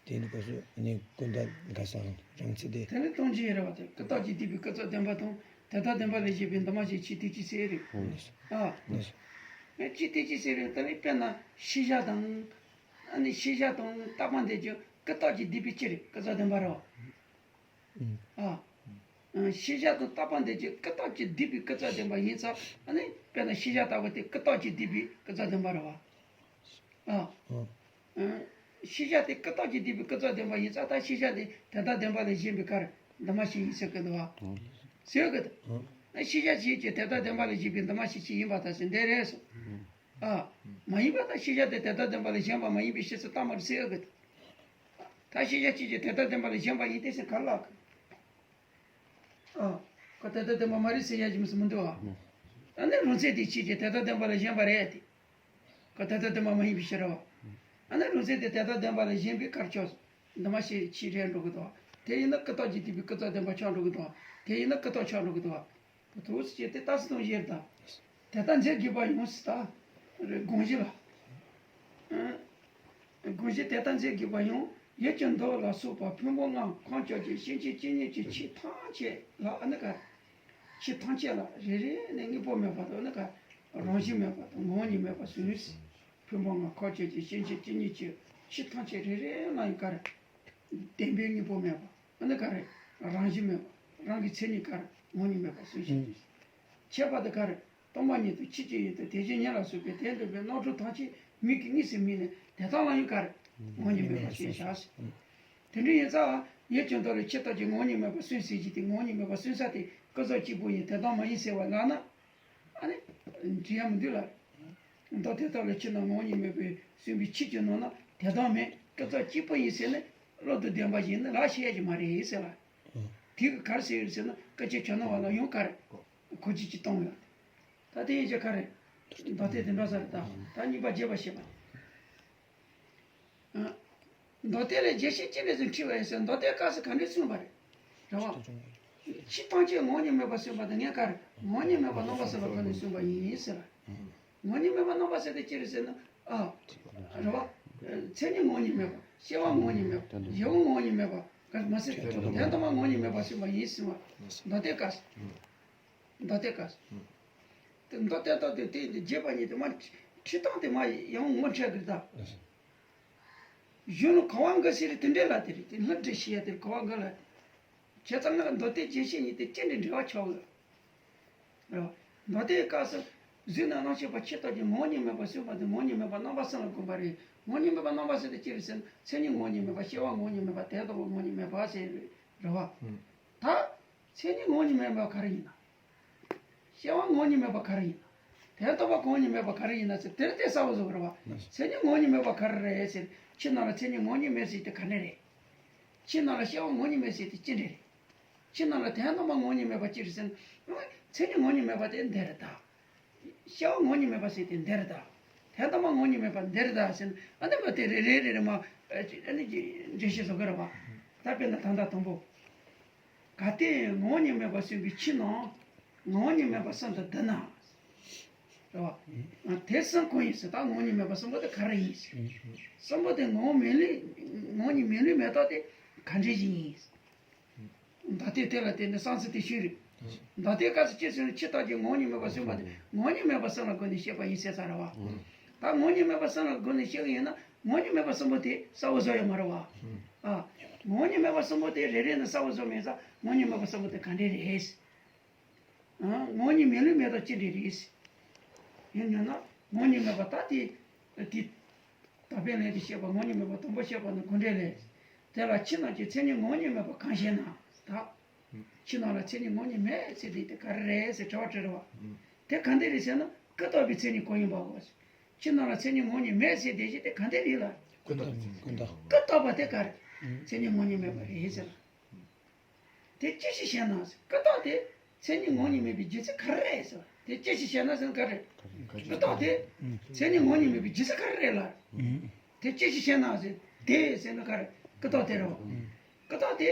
དེ་ནི་སྐབས་སུ་ནི་ཀུན་བརྟགས་ག་ཟེར་རང་མཚན་དེ། དེ་ནི་སྟོང་ཆེན་རེད་བ། དེ་ཀུན་བརྟགས་ཀྱིས་བསྡུས་པའི་ཀུན་རྫོབ་བདེན་པ་དང་དེ་ལྟར་བདེན་པ་ལས་གཞན་པའི་འདུས་མ་བྱས་ཀྱི་ཆོས་དོན་གཅིག་ཟེར་རེད། ཨང་། ཨ། ཨང་། ཨེ། ཆོས་དོན་གཅིག་ཟེར་རེད། དེ་ནི་དཔེར་ན་ཤེས་བྱ་དང་། ཨ་ནི་ཤེས་བྱ་དང་རྟག་པ་འདི་ཀྱང་ཀུན་བརྟགས་ཀྱིས་བསྡུས་པའི་ཆོས་རེད། ཀུན་རྫོབ་བདེན་པ་རེད་བ། ཨ། ཤེས་བྱ་དང་རྟག་པ་འདི་ཀྱང་ཀུན་བརྟགས་ཀྱིས་བསྡུས་པའི་ཀུན་རྫོབ་བདེན་པ་ཡིན་ཙང་། ཨ་ནི་དཔེར་ན་ཤེས་བྱ་ལྟ་བུ་དེ་ཀུན་བརྟགས་ཀྱིས་བསྡུས་པའི་ཀུན་རྫོབ་བདེན་པ་རེད་བ། ཨ། ཤེས་བྱ་དེ་ཀུན་བརྟགས་ཀྱིས་བསྡུས་པའི་ཀུན་རྫོབ་བདེན་པ་ཡིན་ཙང་། ད་ཤེས་བྱ་དེ་དེ་ལྟར་བདེན་པ་ལས་གཞན་པའི་ག་རེ། འདུས་མ་བྱས་ཡིན་ཟེར་གི་འདུག་བ། ཟེར་གི་འདུག་ཤེས་བྱ་ཅིག་ཀྱང་དེ་ལྟར་བདེན་པ་ལས་གཞན་པའི་འདུས་མ་བྱས་ཅིག་ཡིན་པར་ཐལ་ཟེར། འདི་རེད་གསུངས། ཨ། མ་ཡིན་པར་ཐལ། ཤེས་བྱ་དེ་དེ་ལྟར་བདེན་པ་ལས་གཞན་པ་མ་ཡིན་པའི་ཕྱིར་ཟེར་ལྟ་མ་རེད་ཟེར་ཡོད་གི། ད་ཤེས་བྱ་ཅིག་ཀྱང་དེ་ལྟར་བདེན་པ་ལས་གཞན་པ་ཡིན་ཏེ་ཟེར་ག་རེ་ལབ་གི། ཨ། ཁོ་དེ་ལྟར་བདེན་པ་མ་རེད་ཟེར་ཡ་ཅིག་མི་སྲིད་མི་འདུག་ཨ། ཨ་ནི་རང་མཚན་དེ་ཅིག་ཀྱང་དེ་ལྟར་བདེན་པ་ལས་གཞན་པ་རེད་དེ། ཁོ་དེ་ལྟར་བདེན་པ་མ་ཡིན་པའི་ཕྱིར་རོ། ཨ་ནི་རང་མཚན་དེ་དེ་ལྟར་བདེན་པ་ལས་གཞན་པའི་ག་རེ་ཆགས་སོང་། འདུས་མ་བྱས་ཆོས་རེད་འགྲོ་གི་འདུག་དེ་ཡིན་ན་ཀུན་བརྟགས་ཀྱིས་བསྡུས་པའི་ཀུན་རྫོབ་བདེན་པ་ཆགས་འགྲོ་གི་འདུག་དེ་ཡིན་ན་ཀུན་བརྟགས་ཆགས་འགྲོ་གི་འདུག་འདུག་སེ་བྱས་ཏེ་ལྟ་ཚུལ་དང་བཞིར་ད། དེ་ལྟར་མཛད་དགོས་པ་ཡང་ཟེར་ད། དགོངས་གཞི་ལ། དགོངས་གཞི་དེ་ལྟར་མཛད་དགོས་པ་ཡང་། ཡུལ་གྱི་མདོ་ལ་སོགས་པ་ཕུང་པོ་ལྔ་ཁམས་བཅོ་བརྒྱད་སྐྱེ་མཆེད་ཇི་སྙེད་ཅིག་ཆོས་ཐམས་ཅད་ལ་ཨ་ནི་ག་ཆོས་ཐམས་ཅད་ལ་རེ་རེ་ནས་དངོས་པོ་མེད་པ་དང་། ཨ་ནི་ག་རང་བཞིན་མེད་པ་དང་ངོ་བོ་ཉིད་མེད་པ་གསུངས། ཕུང་པོ་ལྔ་ཁམས་བཅོ་བརྒྱད་སྐྱེ་མཆེད་ཇི་སྙེད་ཅིག་ཆོས་ཐམས་ཅད་རེ་རེ་ལ་ཡང་ག་རེ། བདེན་པའི་དངོས་པོ་མེད་པ། ཨ་ནི་ག་རེ། རང་བཞིན་མེད་པ། རང་གི་མཚན་ཉིད་ག་རེ། ངོ་བོ་ཉིད་མེད་པ་གསུངས་ཤིང་། ཁྱད་པར་དུ་ག་རེ། སྟོང་པ་ཉིད་དང་ཆོས་ཅན་ཡོད་དོ། དེ་བཞིན་ཉིད་ལ་སོགས་པའི་དེ་འདྲ་བའི་རྣམ་གྲངས་ཐམས་ཅད་མིག་གིས་དངོས་སུ་མིན་ནས་དེ་དག་ལ་ཡང་ག་རེ། ངོ་བོ་ཉིད་མེད་པར་ཤེས་བྱ་ཟེར། དེ་འདྲ་ཡིན་ཙང་ཡུལ་གྱི་མདོ་ལས་ཆོས་ཐམས་ཅད་ངོ་བོ་ཉིད་མེད་པར་གསུངས་ཟེར་གྱི་དེ་ངོ་བོ་ཉིད་མེད་པར་གསུངས་ས་དེ་ཀུན་རྫོབ་གཅིག་པུ་ཡིན། དེ་དག་མ་ཡིན་ཟེར་བ་ལབ་ན། ཨ་ནི། འགྲིག་ཡ་མི་འདུག་ལ། མདོ་དེ་དག་ལས་ཆོས་རྣམས་ངོ་བོ་ཉིད་མེད་པར་གསུངས་པའི་ཆོས་ཀྱི་ནང་ན་དེ་དག་མེད། ཀུན་རྫོབ་གཅིག་པུ་ཡིན་ཟེར་ནས་བློ་དང་ལྡན་པ་ཞིག་ནི་ལབ་ཤེས་ཡ་ཅིག་མ་རེད་ཟེར་ལ། དེ་གི་ག་རེ་ཟེར་ཡོད་ཟེར་ན། སྐད་ཆ་ཁྱོད་རྣམ་པ་ལ་ཡང་ག་རེ། གོ་རྒྱུ་ཅིག་གཏོང་ཡོད། ད་དེ་ཡིན་ཅེ་ག་རེ། མདོ་དེ་དེ་འདྲ་ཟེར། ད་ད་གཉིས་པ་རྒྱས་པར་བཤད་པ། མདོ་སྡེ་ལས་རྒྱས་བཤད་ཅི་འདྲ་ཟེར་དྲིས་པ་ཡིན་ཟེར། མདོ་སྡེ་སྐབས་སུ་ག་འདྲ་གསུངས་པ་རེད། རེད་བ། ཆོས་ཐམས་ཅད་ངོ་བོ་ཉིད་མེད་པར་གསུངས་པ་དེ་ངས་ག་རེ། ངོ་བོ་ཉིད་མེད་པར་རྣམ་པ་གསུམ་ལ་བཀོད་ནས་གསུངས་པ་ཡིན་ཟེར། ངོ་བོ་ཉིད་མེད་པར་རྣམ་པ་གསུམ་དེ་ཅི་རེད་ཟེར་ན། ཨ། རེད་བ། མཚན་ཉིད་ངོ་བོ་ཉིད་མེད་པ། སྐྱེ་བ་ངོ་བོ་ཉིད་མེད་པ། གཞན་དབང་ངོ་བོ་ཉིད་མེད་པ། ག་མ་ཟད་དོན་དམ་པ་ངོ་བོ་ཉིད་མེད་པར་གསུངས་པ་ཡིན་ཟེར་བ། མདོ་སྡེ་སྐབས་སུ། མདོ་སྡེ་སྐབས་སུ། དེ་མདོ་སྡེ་ལྟ་དུས་དེ་རྒྱས་པ་ཉིད་དེ་མ། ཁྲིད་སྟངས་དེ་མ་ཡང་ངོ་འཕྲད་དུས་ད། གཞུང་ལ་གོ་བ་འགའ་ཟེར་དེ་འདྲའི་ལ་དེ་རེད། དེ་ལྷུན་གྲུབ་ཞེས་ཡ་དེར་གོ་བ་འགའ་ལ། བྱས་ཙང་ང་མདོ་སྡེ་རྒྱས་བཤད་གཉིས་དེ་ཅི་འདྲའི་འབྲེལ་བ་ཆགས་ཡོད། རེད་བ། མདོ་སྡེའི་སྐབས་སུ་གཟུགས་ནས་རྣམ་ཤེས་པ་ཆོས་ཐམས་ཅད་ངོ་བོ་ཉིད་མེད་པར་གསུངས་པ་དེ་ངོ་བོ་ཉིད་མེད་པར་རྣམ་པ་གསུམ་ལ་བསྒོམ་པ་རེད། ངོ་བོ་ཉིད་མེད་པར་རྣམ་པ་གསུམ་དེ་ཅི་རེད་ཟེར་ན། མཚན་ཉིད་ངོ་བོ་ཉིད་མེད་པ། སྐྱེ་བ་ངོ་བོ་ཉིད་མེད་པ། དོན་དམ་པ་ངོ་བོ་ཉིད་མེད་པ་ཟེར་རེད་བ། ད་མཚན་ཉིད་ངོ་བོ་ཉིད་མེད་པ་ག་རེ་ཡིན་ན། སྐྱེ་བ་ངོ་བོ་ཉིད་མེད་པ་ག་རེ་ཡིན་ན། དོན་དམ་པ་ངོ་བོ་ཉིད་མེད་པ་ག་རེ་ཡིན་ན་ཟེར། དེར་དེ་གསལ་པོ་བཟོ་དགོས་རེད་བ། མཚན་ཉིད་ངོ་བོ་ཉིད་མེད་པ་ག་རེ་རེད་ཟེར། ཁྱེད་རྣམས་ལ་མཚན་ཉིད་ངོ་བོ་ཉིད་མེད་ཟེར་དེ་ག་འདྲ་རེད། ཁྱེད་རྣམས་ལ་སྐྱེ་བ་ངོ་བོ་ཉིད་མེད་ཟེར་དེ་ཅི་འདྲ་རེད། ཕྱི་ནང་ལ་དོན་དམ་པར་ངོ་བོ་ཉིད་མེད་པ་ཅི་རེད་ཟེར་ན། མཚན་ཉིད་ངོ་བོ་ཉིད་མེད་པ་དེ་འདི་རེད་ད། སྐྱེ་བོ་ངོ་བོ་ཉིད་མེད་པ་ཟེར་དེ་འདི་རེད་ད། དོན་དམ་པར་ངོ་བོ་ཉིད་མེད་པ་འདི་རེད་ད་ཟེར་ན། ཨ་ནི་མ་དེ་རེ་རེ་རེ་རེ་མ་ཨ་ནི་འགྲེལ་བཤད་བཟོ་གི་རེད་བ། ད་དཔེར་ན་ད་ལྟ་དང་པོ། གལ་ཏེ་ངོ་བོ་ཉིད་མེད་པར་གསུངས་པའི་ཕྱི་ནང་ངོ་བོ་ཉིད་མེད་པ་གསུམ་དུ་བསྡུ་ན། རེད་བ། དེ་གསུམ་གང་ཡིན་ཟེར། ད་ངོ་བོ་ཉིད་མེད་པ་གསུམ་པོ་དེ་ག་རེ་ཡིན་ཟེར། གསུམ་པོ་དེ་ངོ་བོ་མེད་ལུགས། ངོ་བོ་ཉིད་མེད་ལུགས་མེད་རྟོགས་དེ་ག་འདྲ་ཞིག་ཡིན་ཟེར། ད་ལྟའི་དེ་ལ་བརྟེན་ནས་བསམ་ཚུལ་དེ་ཞིག་རེད། ད་ལྟའི་སྐབས་སུ་ཅི་ཟེར་ན། ཕྱི་ལྟ་ཅི། ངོ་བོ་ཉིད་མེད་པ་གསུམ་པོ་དེ་ངོ་བོ་ཉིད་མེད་པ་གསུམ་ལ་བསྒོམས་ནས་བཤད་པ་ཡིན་ཟེར་ས་རེད་བ། ད་ངོ་བོ་ཉིད་མེད་པ་གསུམ་ལ་བསྒོམས་ནས་བཤད་ཀྱི་ཡིན་ན། ངོ་བོ་ཉིད་མེད་པ་གསུམ་པོ་དེ་གསལ་བོ་བཟོ་ཡོད་མ་རེད་བ། ཨ། ངོ་བོ་ཉིད་མེད་པ་གསུམ་པོ་དེ་རེ་རེ་ནས་གསལ་བོ་བཟོ་མེད་ཙང་། ངོ་བོ་ཉིད་མེད་པ་གསུམ་པོ་དེ་ག་འདྲ་རེད། ཨ། ངོ་བོ་ཉིད་མེད་ལུགས་མེད་རྟོགས་ཅི་འདྲ་རེད། ཡིན་ན་ན་ངོ་བོ་ཉིད་མེད་པ་ད་དེ་དེ། ད་དཔེ་ལན་དུ་བཤད་པ། ངོ་བོ་ཉིད་མེད་པ་དང་པོ་བཤད་པ་ནི་དགོངས་འགྲེལ་ལས། དེ་ལ་ཕྱི་ནང་གི་མཚན་ཉིད་ངོ་བོ་ཉིད་མེད་པ་གང་ཞེ་ན། ད་ཕྱི་ནང་ལ་མཚན་ཉིད་ངོ་བོ་ཉིད་མེད་ཟེར་དེ་དེ་ག་རེ་རེད་ཟེར་དྲི་བ་དྲིས་རེད་བ། དེ་ག་འདྲ་རེད་ཟེར་ན། ཀུན་བརྟགས་པའི་མཚན་ཉིད་ཀུན་ཡིན་པའོ། ཕྱི་ནང་ལ་མཚན་ཉིད་ངོ་བོ་ཉིད་མེད་ཟེར་དེ་བཞིན་དེ་ག་འདྲ་རེད་ལ། ཀུན་བརྟགས། ཀུན་བརྟགས་པ་དེ་ག་རེ། མཚན་ཉིད་ངོ་བོ་ཉིད་མེད་པ་རེད་ཟེར། དེ་ཅི་ཞིག་བཤད་ན་ཟེར། ཀུན་བརྟགས་དེ་མཚན་ཉིད་ངོ་བོ་ཉིད་མེད་པའི་རྒྱུ་མཚན་ག་རེ་རེད་ཟེར། དེ་ཅི་ཞིག་བཤད་ན་ཟེར་ན་ག་རེ། ཀུན་བརྟགས་དེ་མཚན་ཉིད་ངོ་བོ་ཉིད་མེད་པའི་རྒྱུ་མཚན་ག་རེ་རེད་ལ། དེ་ཅི་ཞིག་བཤད་ན་ཟེར། དེ་ཟེར་ན་ག་རེ། ཀུན་བརྟགས་དེ་རེད་བ། ཀུན་བརྟགས་དེ་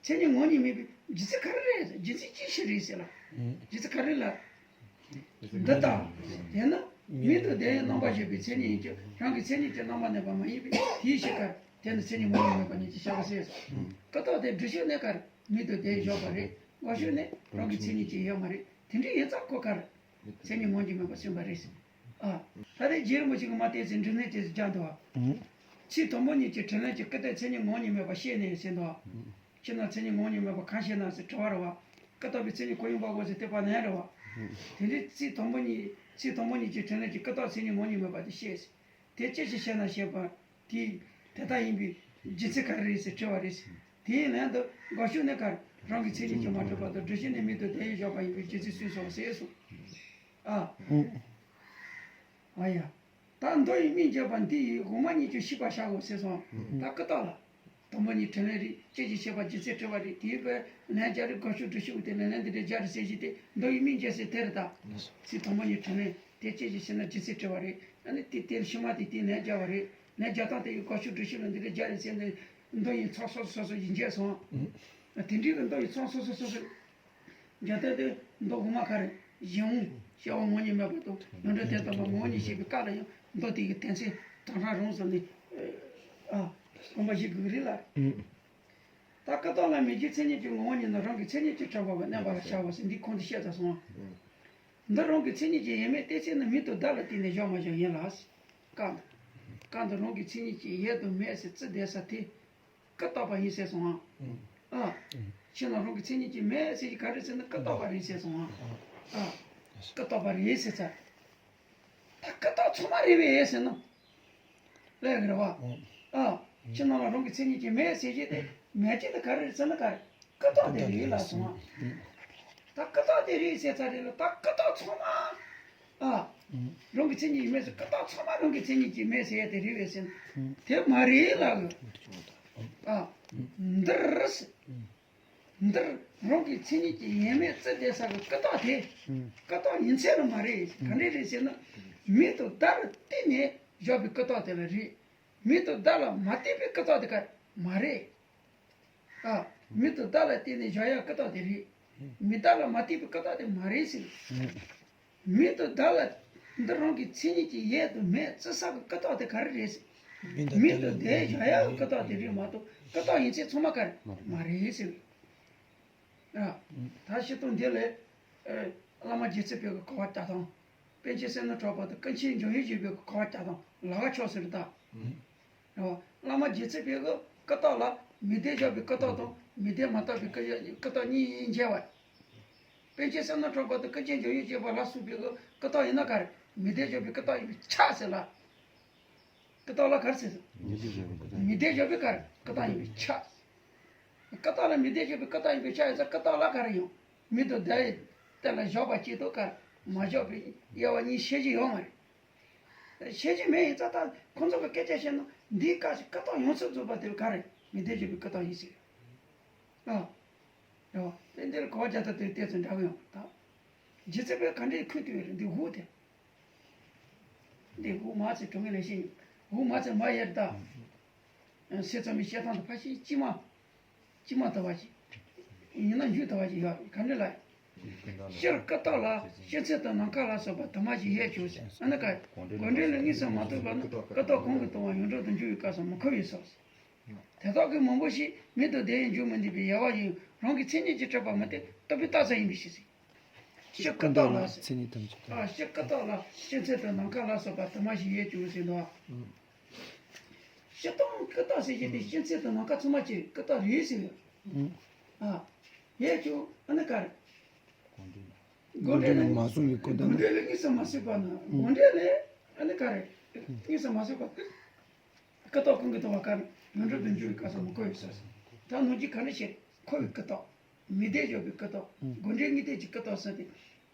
མཚན་ཉིད་ངོ་བོ་ཉིད་མེད་པའི་རྒྱུ་མཚན་ག་རེ་རེད་ཟེར། རྒྱུ་མཚན་ཅི་ཞིག་རེད་ཟེར་ལ། རྒྱུ་མཚན་ག་རེ་ལ། འདི་ལྟ། དེས་ན་མིང་དང་དོན་ཡི་རྣམ་པར་བཞག་པའི་མཚན་ཉིད་ཡིན་གྱི། རང་གི་མཚན་ཉིད་ཀྱི་རྣམ་པར་གནས་པ་མ་ཡིན་པས་དེའི་ཕྱིར་གར། དེ་ནི་མཚན་ཉིད་ངོ་བོ་ཉིད་མེད་པ་ཉིད་ཀྱི་བྱ་བ་ཟེར། ཀུན་བརྟགས་དེ་སྒྲུབ་ཕྱོགས་ནས་གར། མིང་དང་དོན་བཞག་པ་རེད། འགོག་ཕྱོགས་ནས་རང་གི་མཚན་ཉིད་ཀྱི་ཡོད་མ་རེད། དེ་འདྲ་ཡིན་ཙང་ཁོ་གར། མཚན་ཉིད་ངོ་བོ་ཉིད་མེད་པ་གསུངས་པ་རེད། ཨ། ད་རེས་རྗེ་རིན་པོ་ཆེ་གིས་མར་བལྟས་ཚེ་འབྲུ་གནས་དེ་ཚོ་སྦྱར་འདུག་བ། ཚིག་དང་པོ་གཉིས་ཀྱི་དྲིས་ལན་གྱི་ཀུན་བརྟགས་མཚན་ཉིད་ངོ་བོ་ཉིད་མེད་པ་བཤད་ནས་ཟེར་འདུག་བ། ཕྱི་ནང་མཚན་ཉིད་ངོ་བོ་ཉིད་མེད་པ་གང་ཞེ་ན་ཟེར་དྲི་བ་རེད་བ། ཀུན་བརྟགས་པའི་མཚན་ཉིད་ཀུན་ཡིན་པའོ་ཟེར་དེ་པར་ལན་རེད་བ། དེ་འདྲའི་ཚིག་དང་པོ་གཉིས། ཚིག་དང་པོ་གཉིས་ཀྱི་དྲིས་ལན་གྱི་ཀུན་བརྟགས་མཚན་ཉིད་ངོ་བོ་ཉིད་མེད་པ་དེ་བཤད་ཟེར། དེ་ཅི་ཞིག་བཤད་ན་ཞེས་པ། དེ་དེ་ལྟར་ཡིན་པའི་རྒྱུ་མཚན་ག་རེ་རེད་ཟེར་དྲི་བ་རེད། དེའི་ལན་དུ་འགོག་ཕྱོགས་ནས་གར། རང་གི་མཚན་ཉིད་ཀྱིས་མ་གྲུབ་པ་དང་། སྒྲུབ་ཕྱོགས་ནས་མིང་དང་དོན་ཡིན་བཞག་པ་ཡིན་པའི་རྒྱུ་མཚན་གསུངས་སོ་ཟེར་གསུངས། ཨ། ཨ་ཡ། ད་མདོ་ཡི་དམིགས་འབྱེད་པ་འདི་ཡིས་དབུ་མ་གཉིས་ཀྱང་ཞིག་པར་བྱའོ་ཟེར་སོང་། ད་ཀུན་བརྟགས་ལ། དང་པོ་གཉིས་དྲིས་ལན་རེད། ཅི་ཞིག་བཤད་པ་རྒྱུ་མཚན་དྲི་བ་རེད། དེའི་བར་ལན་སྦྱར་རེད། འགོག་ཕྱོགས་སྒྲུབ་ཕྱོགས་དེ་ལན་ལན་འདི་འདྲ་སྦྱར་རེད་ཟེར་གྱི་དེ་མདོ་ཡི་དམིགས་འབྱེད་ཟེར་དེ་རེད་ད། ཚིག་དང་པོ་གཉིས་དྲིས་ལན་དེ་ཅི་ཞིག་བཤད་ན་རྒྱུ་མཚན་དྲི་བ་རེད། ཨ་ནི་དེ་དེར་ཕྱི་མ་དེ་དེའི་ལན་སྦྱར་བ་རེད། ལན་སྦྱར་སྟངས་དེ་ཡི་འགོག་ཕྱོགས་སྒྲུབ་ཕྱོགས་ལ་འདི་འདྲ་སྦྱར་རེད་ཟེར་ནས་མདོ་ཡི་ཚང་སོ་སོ་སོ་སོ་ཡིན་བྱས་སོང་། དེ་འདྲའི་གི་མདོ་ཡི་ཚང་སོ་སོ་སོ་སོ། རྒྱ་སྟོད་དེ་མདོ་དབུ་མ་ག་རེ། གཞན་དབང་། སྐྱེ་བོ་ངོ་བོ་ཉིད་མེད་པ་དང་། ཡོངས་གྲུབ་དོན་དམ་པར་ངོ་བོ་ཉིད་བཤད་པའི་སྐབས་ལ་ཡང་མདོ་དེ་གི་དོན་ཚན་གྲངས་གྲངས་རང་བཟུང་ནས། ཨ། དགོངས་པ་བཞེས་དགོས་ཀྱི་རེད་ལ། ད་ཀུན་བརྟགས་ལ་མི་རྒྱུ་མཚན་ཉིད་ཀྱི་ངོ་བོ་ཉིད་ནི་རང་གི་མཚན་ཉིད་ཀྱིས་གྲུབ་པ་བས་གནས་པར་བྱའོ་ཟེར་འདི་གོང་དུ་བཤད་ཚར་སོང་། འདི་རང་གི་མཚན་ཉིད་ཀྱིས་ཡོད་མེད་བལྟས་ཚེ་ནི་མིང་དང་བརྡ་ལ་བརྟེན་ནས་བཞག་མ་བཞག་ཡིན་ལ། སྐབས་འདི། སྐབས་འདི་རང་གི་མཚན་ཉིད་ཀྱིས་ཡོད་དང་མེད་ཟེར་རྩི་བསྡད་ས་དེ། ཀུན་བརྟགས་པ་ཡིན་ཟེར་སོང་ཨ། ཨ། ཕྱི་ནང་རང་གི་མཚན་ཉིད་ཀྱིས་མེད་ཟེར་གྱི་ག་རེ་ཟེར་ན་ཀུན་བརྟགས་པ་རེད་ཟེར་སོང་ཨ། ཨ། ཀུན་བརྟགས་པ་རེད་ཟེར་ཚར། ད་ཀུན་བརྟགས་ཚང་མ་རེད་པས་ཟེར་ན། ལས་ཀྱི་རེད་བ། ཨ། ཕྱི་ནང་ལ་རང་གི་མཚན་ཉིད་ཀྱིས་མེད་ཟེར་གྱི་དེ་མེད་ཀྱི་དེ་ག་རེ་རེད་ཟེར་ན་ག་རེ། ཀུན་བརྟགས་དེ་རེད་ལ་སོང་ཨ། ད་ཀུན་བརྟགས་དེ་རེད་ཟེར་ཚར་རེད་ལ། ད་ཀུན་བརྟགས་ཚང་མ། ཨ། རང་གི་མཚན་ཉིད་ཀྱིས་མེད་ཟེར། ཀུན་བརྟགས་ཚང་མ་རང་གི་མཚན་ཉིད་ཀྱིས་མེད་ཟེར་ཡ་དེ་རེད་པས་ཟེར་ན། དེ་མ་རེད་ལ། ཨ། འདིར། འདིར་རང་གི་མཚན་ཉིད་ཀྱིས་ཡོད་མེད་རྩི་བསྡད་ས་གི་ཀུན་བརྟགས་དེ། ཀུན་བརྟགས་ཡིན་ཚད་ལ་མ་རེད། ག་འདྲ་རེད་ཟེར་ན། མིང་དང་བརྡ་ལ་བརྟེན་ནས་བཞག་པའི་ཀུན་བརྟགས་དེ་ལ་རེད། མིང་དང་བརྡ་ལ་མ་བརྟེན་པའི་ཀུན་བརྟགས་དེ་ག་མ་རེད། ཨ། མིང་དང་བརྡ་ལ་བརྟེན་ནས་བཞག་ཡ་ཀུན་བརྟགས་དེ་རེད། མིང་བརྡ་ལ་མ་བརྟེན་པའི་ཀུན་བརྟགས་དེ་མ་རེད་ཟེར། མིང་དང་བརྡ་ལ་འདི་རང་གི་མཚན་ཉིད་ཀྱིས་ཡོད་དང་མེད་རྩི་ས་གི་ཀུན་བརྟགས་དེ་ག་རེ་རེད་ཟེར། མིང་དང་བརྡ་བཞག་ཡ་གི་ཀུན་བརྟགས་དེ་རེད་མ་གཏོགས་ཀུན་བརྟགས་ཡིན་ཚད་ཚང་མ་ག་རེ་མ་རེད་ཟེར། ཨ། ད་སྤྱིར་བཏང་འདི་ལས། ཨ། བླ་མ་རྗེ་བཙུན་པའི་གི་གོ་བ་བརྒྱ་དང་། པཎ་ཆེན་བསོད་ནམས་གྲགས་པ་དང་། ཀུན་མཁྱེན་འཇམ་དབྱངས་བཞད་པའི་གི་གོ་བ་བརྒྱ་དང་ལ་ཁ་ཕྱོགས་སུ་རེད་ད། རེད་བ། བླ་མ་རྗེ་བཙུན་པའི་གི་ཀུན་བརྟགས་ལ་མིང་དོན་བཞག་པའི་ཀུན་བརྟགས་དང་མིང་དོན་མ་བརྟགས་པའི་ཀུན་ཀུན་བརྟགས་གཉིས་འབྱེད་པ། པཎ་ཆེན་བསོད་ནམས་གྲགས་པ་དང་ཀུན་མཁྱེན་འཇམ་དབྱངས་བཞད་པ་ལ་སོགས་པའི་གི་ཀུན་བརྟགས་ཡིན་ན་ག་རེ། མིང་དོན་བཞག་པའི་ཀུན་བརྟགས་ཡིན་པས་ཁྱབ་ཟེར་ལ། ཀུན་བརྟགས་ལ་ག་རེ་ཟེར། མིང་དོན་བཞག་པའི་ཀུན་བརྟགས། མིང་དོན་བཞག་པའི་ག་རེ། ཀུན་བརྟགས་ཡིན་པས་ཁྱབ། ཀུན་བརྟགས་ལ་མིང་དོན་བཞག་པའི་ཀུན་བརྟགས་ཡིན་པས་ཁྱབ་ཡིན་ཙང་ཀུན་བརྟགས་ལ་ག་རེ་ཡོང་། མིང་དང་བརྡ་ཡི་སྟེང་ལ་བཞག་པ་གཅིག་དང་ག་རེ་མ་བཞག་པའི་དབྱེ་བ་གཉིས་ཤེས་ཀྱི་ཡོད་མ་རེད། ཤེས་ཀྱི་མེད་ཡིན་ཙང་ད་ཁོང་ཚོ་གི་སྐད་ཆ་བཤད་ན་འདིའི་སྐབས་སུ་ཀུན་བརྟགས་ཡོངས་སུ་རྫོགས་པ་དེ་ག་རེ། མིང་དོན་བཞག་པའི་ཀུན་བརྟགས་ཡིན་ཟེར། ཨ། རེད་བ། དེ་འདིར་གོ་བ་རྒྱག་ཐབས་དེ་ཏོག་ཙམ་འདྲ་བོ་ཡོང་ད། རྗེ་བཙུན་པས་ག་འདྲའི་ཁུངས་གཏུགས་ཡོད་རེད། འདི་འུ་དེ། འདི་འུ་མ་ཚེ་དྲང་ངེས་ལས་བཤད་ཡིན། འུ་མ་ཚེ་མ་ཡར་ད། སེམས་ཙམ་པའི་བཤད་སྟངས་དེ་ཕལ་ཆེར་ཅི་མ། ཅི་མ་ལྟ་བ་ཞིག་ཡིན་ན་འཇུག་ལྟ་བ་ཞིག་ཡོད་ག་འདྲ་ལ། སྤྱིར་ཀུན་བརྟགས་ལ་སྤྱི་མཚན་དང་ནམ་མཁའ་ལ་སོགས་པ་དུ་མ་ཞིག་ཡོད་ཀྱང་ཟེར། ཨ་ནི་ཀ། དགོས་འབྲེལ་ལ་དངོས་སུ་མ་ཐུག་པ་ན་ཀུན་བརྟགས་གང་གིས་སྟོང་བ་ཡོངས་གྲུབ་ཏུ་འགྱུར་བའི་སྐབས་སུ་མི་འཁོར་བས་སོ། དེ་དག་གི་མང་པོ་ཞིག་མིང་དང་དོན་ཡང་འཇུག་མི་འདོད་པའི་ཡལ་བ་ཡིན། རང་གི་མཚན་ཉིད་ཀྱིས་གྲུབ་པ་མ་དེ་རྟོག་པས་བརྟགས་ཚར་ཡིན་པའི་ཕྱིར་ཟེར། སྤྱིར་ཀུན་བརྟགས་ལ། མཚན་ཉིད་ཐམས་ཅད་དང་། ཨ། སྤྱིར་ཀུན་བརྟགས་ལ་སྤྱི་མཚན་དང་ནམ་མཁའ་ལ་སོགས་པ་དུ་མ་ཞིག་ཡོད་ཀྱང་ཟེར་འདུག་ཨ། སྤྱིར་བཏང་ཀུན་བརྟགས་ཟེར་གྱི་དེ་སྤྱི་མཚན་དང་ནམ་མཁའ་ཚང་མ་ཅིག་ཀུན་བརྟགས་རེད་ཟེར་ཡོད། ཨ། ཡོད་ཀྱང་ཨ་ནི་ག་རེ། དགོས་འབྲེལ་ལ་མ་གསུངས་པའི་ཀུན་བརྟགས། དགོས་འབྲེལ་ལ་དངོས་སུ་མ་གསུངས་པ་ན། དགོས་འབྲེལ་ལ་ཨ་ནི་ག་རེ། དངོས་སུ་མ་གསུངས་པ། ཀུན་བརྟགས་གང་གིས་སྟོང་བ་ག་རེ། ཡོངས་གྲུབ་ཏུ་འགྱུར་བའི་སྐབས་སུ་མི་འཁོར་བས་སོ། ད་ནང་གི་ག་རེ་བཤད། འཁོར་བའི་ཀུན་བརྟགས། མི་ལྡན་བཞག་པའི་ཀུན་བརྟགས། དགོས་འབྲེལ་དངོས་ལྡན་གྱི་ཀུན་བརྟགས་ཟེར་ཏེ།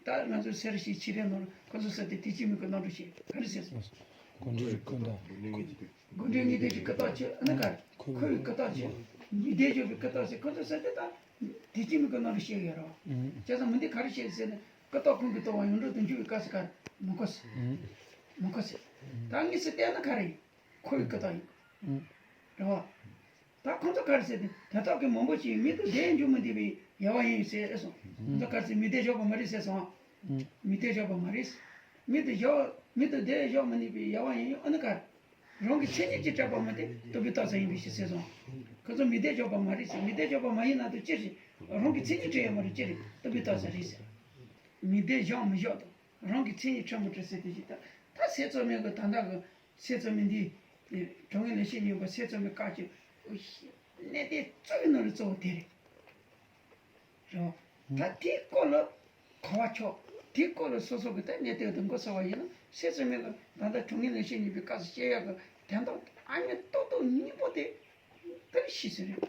ད་ང་ཚོའི་སེ་ར་བྱེས་ཆོས་རའི་ནང་ལ་ཁོ་ཚོ་ཟེར་ཏེ་དེ་ཅི་མི་ཀུན་རྣམ་གྲོལ་བཤད་ག་རེ་ཟེར་སོང་། དགོས་འབྲེལ་གྱི་ཀུན་བརྟགས། དགོས་འབྲེལ་དངོས་ལྡན་གྱི་ཀུན་བརྟགས་ཆོས་ཨ་ནི་ག་རེ། འཁོར་བའི་ཀུན་བརྟགས་ཆོས། མི་ལྡན་བཞག་པའི་ཀུན་བརྟགས་ཆོས་ཁོ་ཚོ་ཟེར་ཏེ་ད་དེ་ཅི་མི་ཀུན་རྣམ་གྲོལ་བཤད་ཡོད་རེད་བ། བྱས་ཙང་མི་འདི་ག་རེ་བཤད་ཟེར་ན་ཀུན་བརྟགས་གང་གིས་སྟོང་བ་ཡོངས་གྲུབ་ཏུ་འགྱུར་བའི་སྐབས་སུ་ག་རེ་མི་འཁོར་ཟེར། མི་འཁོར་ཟེར། ད་དངོས་སུ་བལྟས་ན་ག་རེ་ཡིན། འཁོར་བའི་ཀུན་བརྟགས་ཡིན། རེད་བ། ད་ཁོང་ཚོ་ག་རེ་ཟེར་ཏེ་དེ་དག་གི་མང་པོ་ཞིག་མིང་དང་དོན་ཡང་འཇུག་མི་འདོད་པའི་ཡལ་བ་ཡིན་ཟེར་སོང་། ཁོང་ཚོ་ག་རེ་ཟེར། མི་ལྡན་བཞག་པ་མ་རེད་ཟེར་སོང་། མི་ལྡན་བཞག་པ་མ་རེད། མིང་དང་བཞག་མིང་དང་དོན་བཞག་མི་ནུས་པའི་ཡལ་བ་ཡིན་ཡང་ཨ་ནི་ག་རེ། རང་གི་མཚན་ཉིད་ཀྱིས་གྲུབ་པ་མ་དེ་རྟོག་པས་བརྟགས་ཚར་ཡིན་པའི་ཕྱིར་ཟེར་སོང་། ཁོང་ཚོ་མི་ལྡན་བཞག་པ་མ་རེད་ཟེར། མི་ལྡན་བཞག་པ་མ་ཡིན་ན་དུ་ཅི་རེད། རང་གི་མཚན་ཉིད་གྲུབ་ཡོད་མ་རེད་ཅི་རེད། རྟོག་པས་བརྟགས་ཚར་རེད་ཟེར། མི་ལྡན་བཞག་མི་བཞག་དང་། རང་གི་མཚན་ཉིད་གྲུབ་མི་གྲུབ་ཟེར་དེ་ཞིག་ད་ད་སེམས་ཙམ་མིན་གྱི་ད་ལྟ་གི་སེམས་ཙམ་མིན་འདི། དྲང་ངེས་ལེགས་བཤད་སྙིང་པོ་སེམས་ཙམ་མིན་བཀའ་བཅུ། གནད་དོན་གཙོ་བོའི་ནང་ལ་གཙོ་བོ་དེ་རེད། རེད་བ། ད་དེའི་སྐོར་ལ་གོ་བ་ཆོག་དེའི་སྐོར་ལ་སོ་སོ་གི་ད་གནད་དོན་དུ་མགོ་ཚོས་པ་ཡིན་ན་སེམས་ཙམ་མིན་གྱི་ད་ལྟ་དྲང་ངེས་ལེགས་བཤད་སྙིང་པོའི་སྐབས་སུ་བཤད་ཡག་གི་དོན་དག་ཨ་ནི་ཏོག་ཏོག་སྙིང་པོ་དེ་ད་ནི་ཤེས་ཟིན་རེད།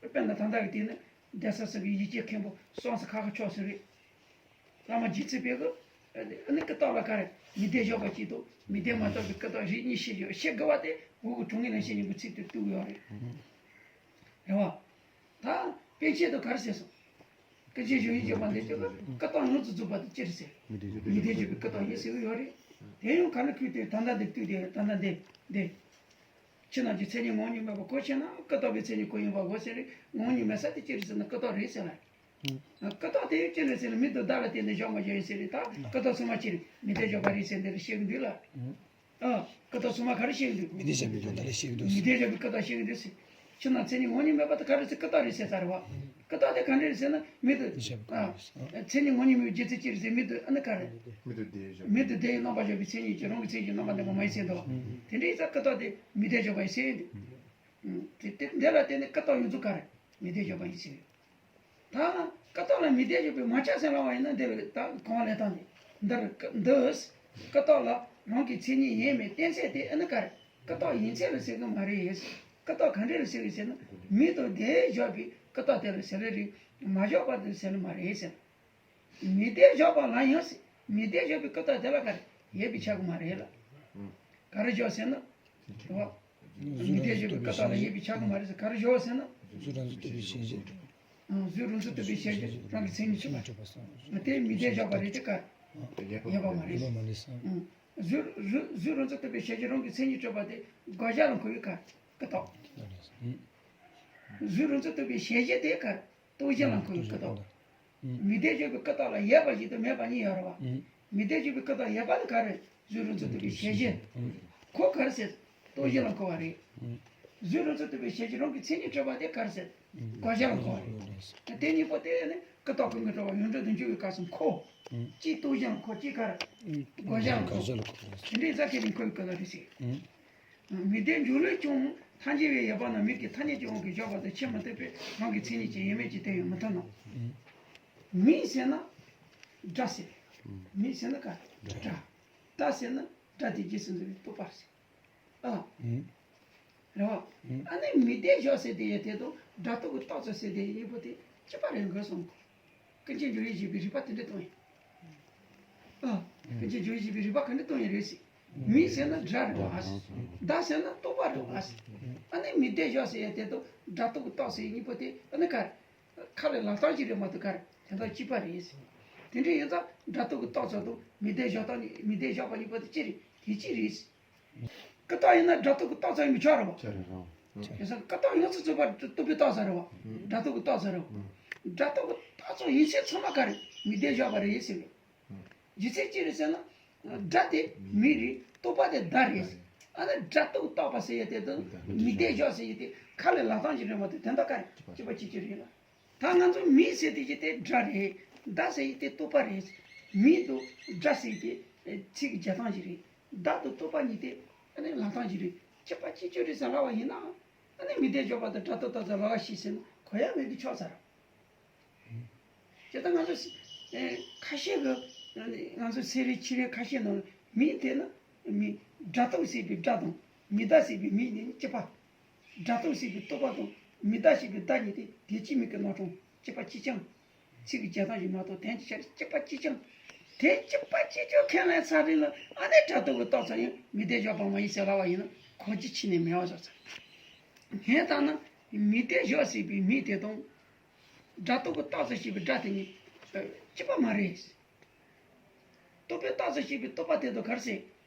དཔེར་ན་ད་ལྟ་གི་དེ་ནི་གདན་ས་སོགས་ཀྱི་ཡིད་ཀྱི་མཁན་པོ་སོང་ས་ཁ་ཁ་ཕྱོགས་སུ་རེད། བླ་མ་རྗེ་བཙུན་པས་གི་ཨ་ནི་ཀུན་བརྟགས་ལ་ག་རེ་མི་ལྡན་བཞག་པ་གཅིག་དང་མི་ལྡན་མ་གཏོགས་པའི་ཀུན་བརྟགས་རིགས་གཉིས་བཤད་ཡོད། བཤད་དགོས་པ་དེ་འུ་གི་དྲང་ངེས་ལེགས་བཤད་སྙིང་པོའི་ཚིག་དེ་བཏུས་ཡོད་རེད། རེད་བ། ད་པཎ་ཆེན་དུ་ག་རེ་ཟེར་སོང་། ཀུན་མཁྱེན་ཇོ་བོའི་བཞེད་པ་འདི་ཅོག་ལ་ཀུན་བརྟགས་ཡོངས་སུ་རྫོགས་པ་དེ་ཅི་རེད་ཟེར། མི་ལྡན་བཞག་པའི་ཀུན་བརྟགས་ཡིན་ཟེར་གི་ཡོད་རེད། དེ་ཡང་ག་ནས་ཁུལ་དེ་ད་ལྟ་འདི་བཏུས་དེ་ད་ལྟ་འདི་འདི། ཕྱི་ནང་གི་མཚན་ཉིད་ངོ་བོ་ཉིད་མེད་པ་གོ་ཆོད་ན་ཀུན་བརྟགས་པའི་མཚན་ཉིད་ཁོ་ཡིན་པ་གོ་ཟེར་རེད། ངོ་བོ་ཉིད་མེད་ས་དེ་ཅི་རེད་ཟེར་ན་ཀུན་བརྟགས་རེད་ཟེར་ལ། ཀུན་བརྟགས་དེ་ཅི་རེད་ཟེར་ན་མིང་དང་བརྡ་ལ་བརྟེན་ནས་བཞག་མ་བཞག་ཡིན་ཟེར་རེད། ད་ཀུན་བརྟགས་ཚང་མ་ཅི་རེད། མི་ལྡན་བཞག་པ་རེད་ཟེར་འདི་ལ་བཤད་གི་འདུག་ལ། ཨ། ཀུན་བརྟགས་ཚང་མ་ག་རེ་བཤད་གི་འདུག་མི་ལྡན་བཞག་པའི་ཀུན་བརྟགས་ལ་བཤད་གི་འདུག་མི་ལྡན་བཞག་པའི་ཀུན་བརྟགས་བཤད་གི་འདུག་ཟེར། ཕྱི་ནང་མཚན་ཉིད་ངོ་བོ་ཉིད་མེད་པ་དེ་ག་རེ་ཟེར། ཀུན་བརྟགས་རེད་ཟེར་ཚར་བ། ཀུན་བརྟགས་དེ་ག་འདྲ་རེད་ཟེར་ན་མིང་དུ། བཞག་པའི་ཨ། ཀུན་བརྟགས། མཚན་ཉིད་ངོ་བོ་ཉིད་མེད་པའི་རྒྱུ་མཚན་ཅི་རེད་ཟེར་མིང་དུ་ཨ་ནི་ག་རེ། མིང་དུ་ལྡན་བཞག་མིང་དུ་ལྡན་ཡང་རྣམ་པར་བཞག་པའི་མཚན་ཉིད་ཀྱིས་རང་གི་མཚན་ཉིད་རྣམ་པར་ལྡན་པ་མ་ཡིན་ཟེར་འདུག་བ། དེ་འདྲའི་ས་ཀུན་བརྟགས་དེ་མི་ལྡན་བཞག་པ་ཡིན་ཟེར་འདུག་དེ་དེ་འདི་ལ་བརྟེན་ནས་ཀུན་བརྟགས་ཡོངས་རྫོགས་ག་རེ། མི་ལྡན་བཞག་པ་ཡིན་ཟེར། ད་ཀུན་བརྟགས་ལ་མི་ལྡན་བཞག་པའི་མ་ཆགས་ཟེར་ལབ་པ་ཡིན་ན་འདི་ལ་ད་གང་ལས་དང་འདི་འདིར་འདི་ཀུན་བརྟགས་ལ་རང་གི་མཚན་ཉིད་ཡིན་མིན་གཏན་ཚད་དེ་ཨ་ནི་ག་རེ། ཀུན་བརྟགས་ཡིན་ཚད་ལ་ཟེར་གི་མ་རེད། ཀུན་བརྟགས་ག་འདྲ་ལ་ཟེར་གི་ཟེར་ན་མིང་དང་ལྡན་བཞག་པའི་ཀུན་བརྟགས་དེ་ལ་ཟེར་ལེ་རེད། མ་བཞག་པ་དེ་ཟེར་ལེ་མ་རེད་ཟེར། མི་ལྡན་བཞག་པ་ལ་ཡང་ཟེར། མི་ལྡན་བཞག་པའི་ཀུན་བརྟགས་དེ་ལ་ག་རེ་ཡོད་པའི་ཆགས་གི་མ་རེད་ལ། ག་རེ་བཞག་ཟེར་ན། རེད་བ། མི་ལྡན་བཞག་པའི་ཀུན་བརྟགས་ལ་ཡོད་པའི་ཆགས་གི་མ་རེད་ཟེར། ག་རེ་བཞག་ཟེར་ན། གཟུགས་རང་མཚན་རྟོག་པའི་ཤེས་བྱེད། གཟུགས་རང་མཚན་རྟོག་པའི་ཤེས་བྱེད་རང་གི་མཚན་ཉིད་ཆོད་པ། དེ་མི་ལྡན་བཞག་པ་རེད་དེ་ག་རེ། ཡོད་པ་མ་རེད། ཡོད་པ་མ་རེད་བསམ། གཟུགས་གཟུགས་གཟུགས་རང་མཚན་རྟོག་པའི་ཤེས་བྱེད་རང་གི་མཚན་ཉིད་ཆོད་པ་དེ་དགག་བྱ་ལ་འཁོར་བའི་ག་རེ། ཀུན་བརྟགས། གཟུགས་རང་མཚན་རྟོག་པའི་ཤེས་བྱེད་དེ་ག་རེ། རྟོག་བྱེད་ལ་འཁོར་བའི་ཀུན་བརྟགས། མི་ལྡན་བཞག་པའི་ཀུན་བརྟགས་ལ་ཡོད་པ་ཞིག་དང་མེད་པ་གཉིས་ཡོད་རེད་བ། མི་ལྡན་བཞག་པའི་ཀུན་བརྟགས་ཡོད་པ་ནི་ག་རེ། གཟུགས་རང་མཚན་རྟོག་པའི་ཤེས་བྱེད། ཁོ་ག་རེ་ཟེར། རྟོག་བྱེད་ལ་འཁོར་བ་རེད། གཟུགས་རང་མཚན་རྟོག་པའི་ཤེས་བྱེད་རང་གི་མཚན་ཉིད་གྲུབ་པ་དེ་ག་རེ་ཟེར། དགག་བྱ་ལ་འཁོར་བ་རེད། དེ་གཉིས་པོ་དེ་ནི་ཀུན་བརྟགས་གང་གིས་གྲུབ་པ་ཡོངས་གྲུབ་ཏུ་འགྱུར་བའི་སྐབས་སུ་འཁོར། གཅིག་རྟོག་བྱེད་ལ་འཁོར་གཅིག་ག་རེ། དགག་བྱ་ལ་འཁོར། དེ་འདྲའི་རྩ་ཁེ་ནི་འཁོར་བའི་ཀུན་བརྟགས་རེད་ཟེར། མི་ལྡན་འཇུག་ལུགས་ཀྱང་ཐལ་འགྱུར་བས་ཡོད་པ་ན་མིང་གི་ཐ་སྙད་ཀྱི་དབང་གིས་བཞག་པ་དང་ཆོས་མི་རྟོགས་པས་རང་གི་མཚན་ཉིད་ཀྱི་ཡོད་མེད་ཀྱི་དོན་ཡང་མི་མཐོང་ནོ། མིང་ཟེར་ན་སྒྲ་ཟེར། མིང་ཟེར་ན་ག་སྒྲ། སྒྲ་ཟེར་ན་སྒྲ་དེ་རྗེས་སུ་འཛིན་པའི་རྟོག་པ་ཟེར། ཨ། རེད་བ། ཨ་ནི་མི་ལྡན་བཞག་ཟེར་དེ་ཡོད་དེ་དང་སྒྲ་རྟོག་གི་རྟགས་ཚུལ་ཟེར་དེ་གཉིས་པོ་དེ་གཅིག་པ་རེད་དགོས་སོང་། ཀུན་མཁྱེན་ཇོ་བོས་བཞེད་པའི་རིགས་པ་དེ་འདྲ་གཏོང་ཡིན། ཨ། ཀུན་མཁྱེན་ཇོ་བོས་བཞེད་པའི་རིགས་པ་ག་འདྲ་གཏོང་ཡིན་རེད་ཟེར། མིང་ཟེར་ན་སྒྲ་རེད་བ། སྒྲ་ཟེར་ན་རྟོག་པ་རེད་བ། ཨ་ནི་མི་ལྡན་བཞག་ཟེར་ཡ་དེ་དང་སྒྲ་རྟོག་གི་རྟགས་ཟེར་གཉིས་པོ་དེ་ཨ་ནི་ག་རེ། ཁ་ལས་ལབ་སྟངས་ཅིག་རེད་མ་གཏོགས་ག་རེ་དོན་དག་གཅིག་པ་རེད། དེ་འདྲ་ཡིན་ཙང་སྒྲ་རྟོག་གི་རྟགས་ཚོ་དང་མི་ལྡན་བཞག་སྟངས་ནི་མི་ལྡན་བཞག་པ་གཉིས་པོ་དེ་གཅིག་རེད། དེ་གཅིག་རེད། ཀུན་བརྟགས་ཡིན་ན་སྒྲ་རྟོག་གི་རྟགས་ཚོ་ཡིན་པ་ཆགས་རེད་བ། ཆགས་རེད་རང་། དེ་སང་ཀུན་བརྟགས་ཡོངས་སུ་རྫོགས་པ་རྟོག་པའི་རྟགས་ཚོ་རེད་བ། སྒྲ་རྟོག་གི་རྟགས་ཚོ་རེད་བ། སྒྲ་རྟོག་གི་རྟགས་ཚོ་ཡིན་ཚད་ཚང་མ་ག་རེ་མི་ལྡན་བཞག་པ་རེད་ཟེར་བས། རྒྱུ་མཚན་ཅི་རེད་ཟེར་ན། སྒྲ་དེ་མི་རེད། རྟོག་པ་དེ་བརྡ་རེད། ཨ་ནི་སྒྲ་རྟོག་རྟགས་པ་ཟེར་ཡ་དེ་དང་མི་ལྡན་བཞག་ཟེར་ཡ་དེ་ཁ་ལས་ལབ་སྟངས་ཅིག་རེད་མ་གཏོགས་དོན་དག་ག་རེ་གཅིག་པ་གཅིག་རྐྱང་རེད་ལ། ད་ང་ཚོ་མི་ཟེར་དེ་ཅི་དེ་སྒྲ་རེད། བརྡ་ཟེར་ཡ་དེ་རྟོག་པ་རེད། མི་དང་སྒྲ་ཟེར་ཡ་དེ་ཚིག་གི་རྒྱག་སྟངས་ཅིག་རེད། བརྡ་དང་རྟོག་པ་གཉིས་དེ་ཨ་ནི་ལབ་སྟངས་ཅིག་རེད། གཅིག་པ་གཅིག་རྐྱང་རེད་ཟེར་ལབ་པ་ཡིན་ན། ཨ་ནི་མི་ལྡན་བཞག་པ་དང་སྒྲ་རྟོག་རྟགས་ཚོ་ལབ་པ་ཞིག་ཟེར་ན་གོ་ཡ་མེད་གི་ཆགས་ཚར། དེ་ལྟར་ང་ཚོ་ཨེ་ཁ་ཤས་ཀྱིས་ང་ཚོ་སེ་རེ་ཕྱི་རེ་ཁ་ཤས་ནང་མི་དེ་ན་མི་སྒྲ་རྟོག་ཟེར་བའི་སྒྲ་དང་མི་བརྡ་ཟེར་བའི་མི་གཉིས་གཅིག་པ། སྒྲ་རྟོག་ཟེར་བའི་རྟོག་པ་དང་མི་བརྡ་ཟེར་བའི་བརྡ་གཉིས་དེ་དེ་གཅིག་མིན་གྱི་རྣམ་གྲངས་གཅིག་པ་གཅིག་རྐྱང་། ཚིག་གི་རྒྱག་སྟངས་ཤིག་མ་གཏོགས་དོན་གྱི་ཆ་ནས་གཅིག་པ་གཅིག་རྐྱང་། དེ་གཅིག་པ་གཅིག་རྐྱང་ཁས་ལེན་ཚར་རེད་ལ་ཨ་ནི་སྒྲ་རྟོག་གི་རྟགས་ཚོ་ཡང་མི་ལྡན་བཞག་པ་མ་ཡིན་ཟེར་ལབ་པ་ཡིན་ན་གོ་རྒྱུ་ཕྱི་ནས་མེད་པ་བཟོ་ཚར། ངས་བལྟས་ན་མི་ལྡན་བཞག་ཟེར་བའི་མི་དེ་དང་། སྒྲ་རྟོག་གི་རྟགས་ཚོ་ཞེས་པའི་སྒྲ་དེ་གཉིས་གཅིག་པ་མ་རེད། རྟོག་པའི་རྟགས་ཚོ་ཞེས་པའི་རྟོག་པ་དེ་དང་ག་རེ་ཟེར།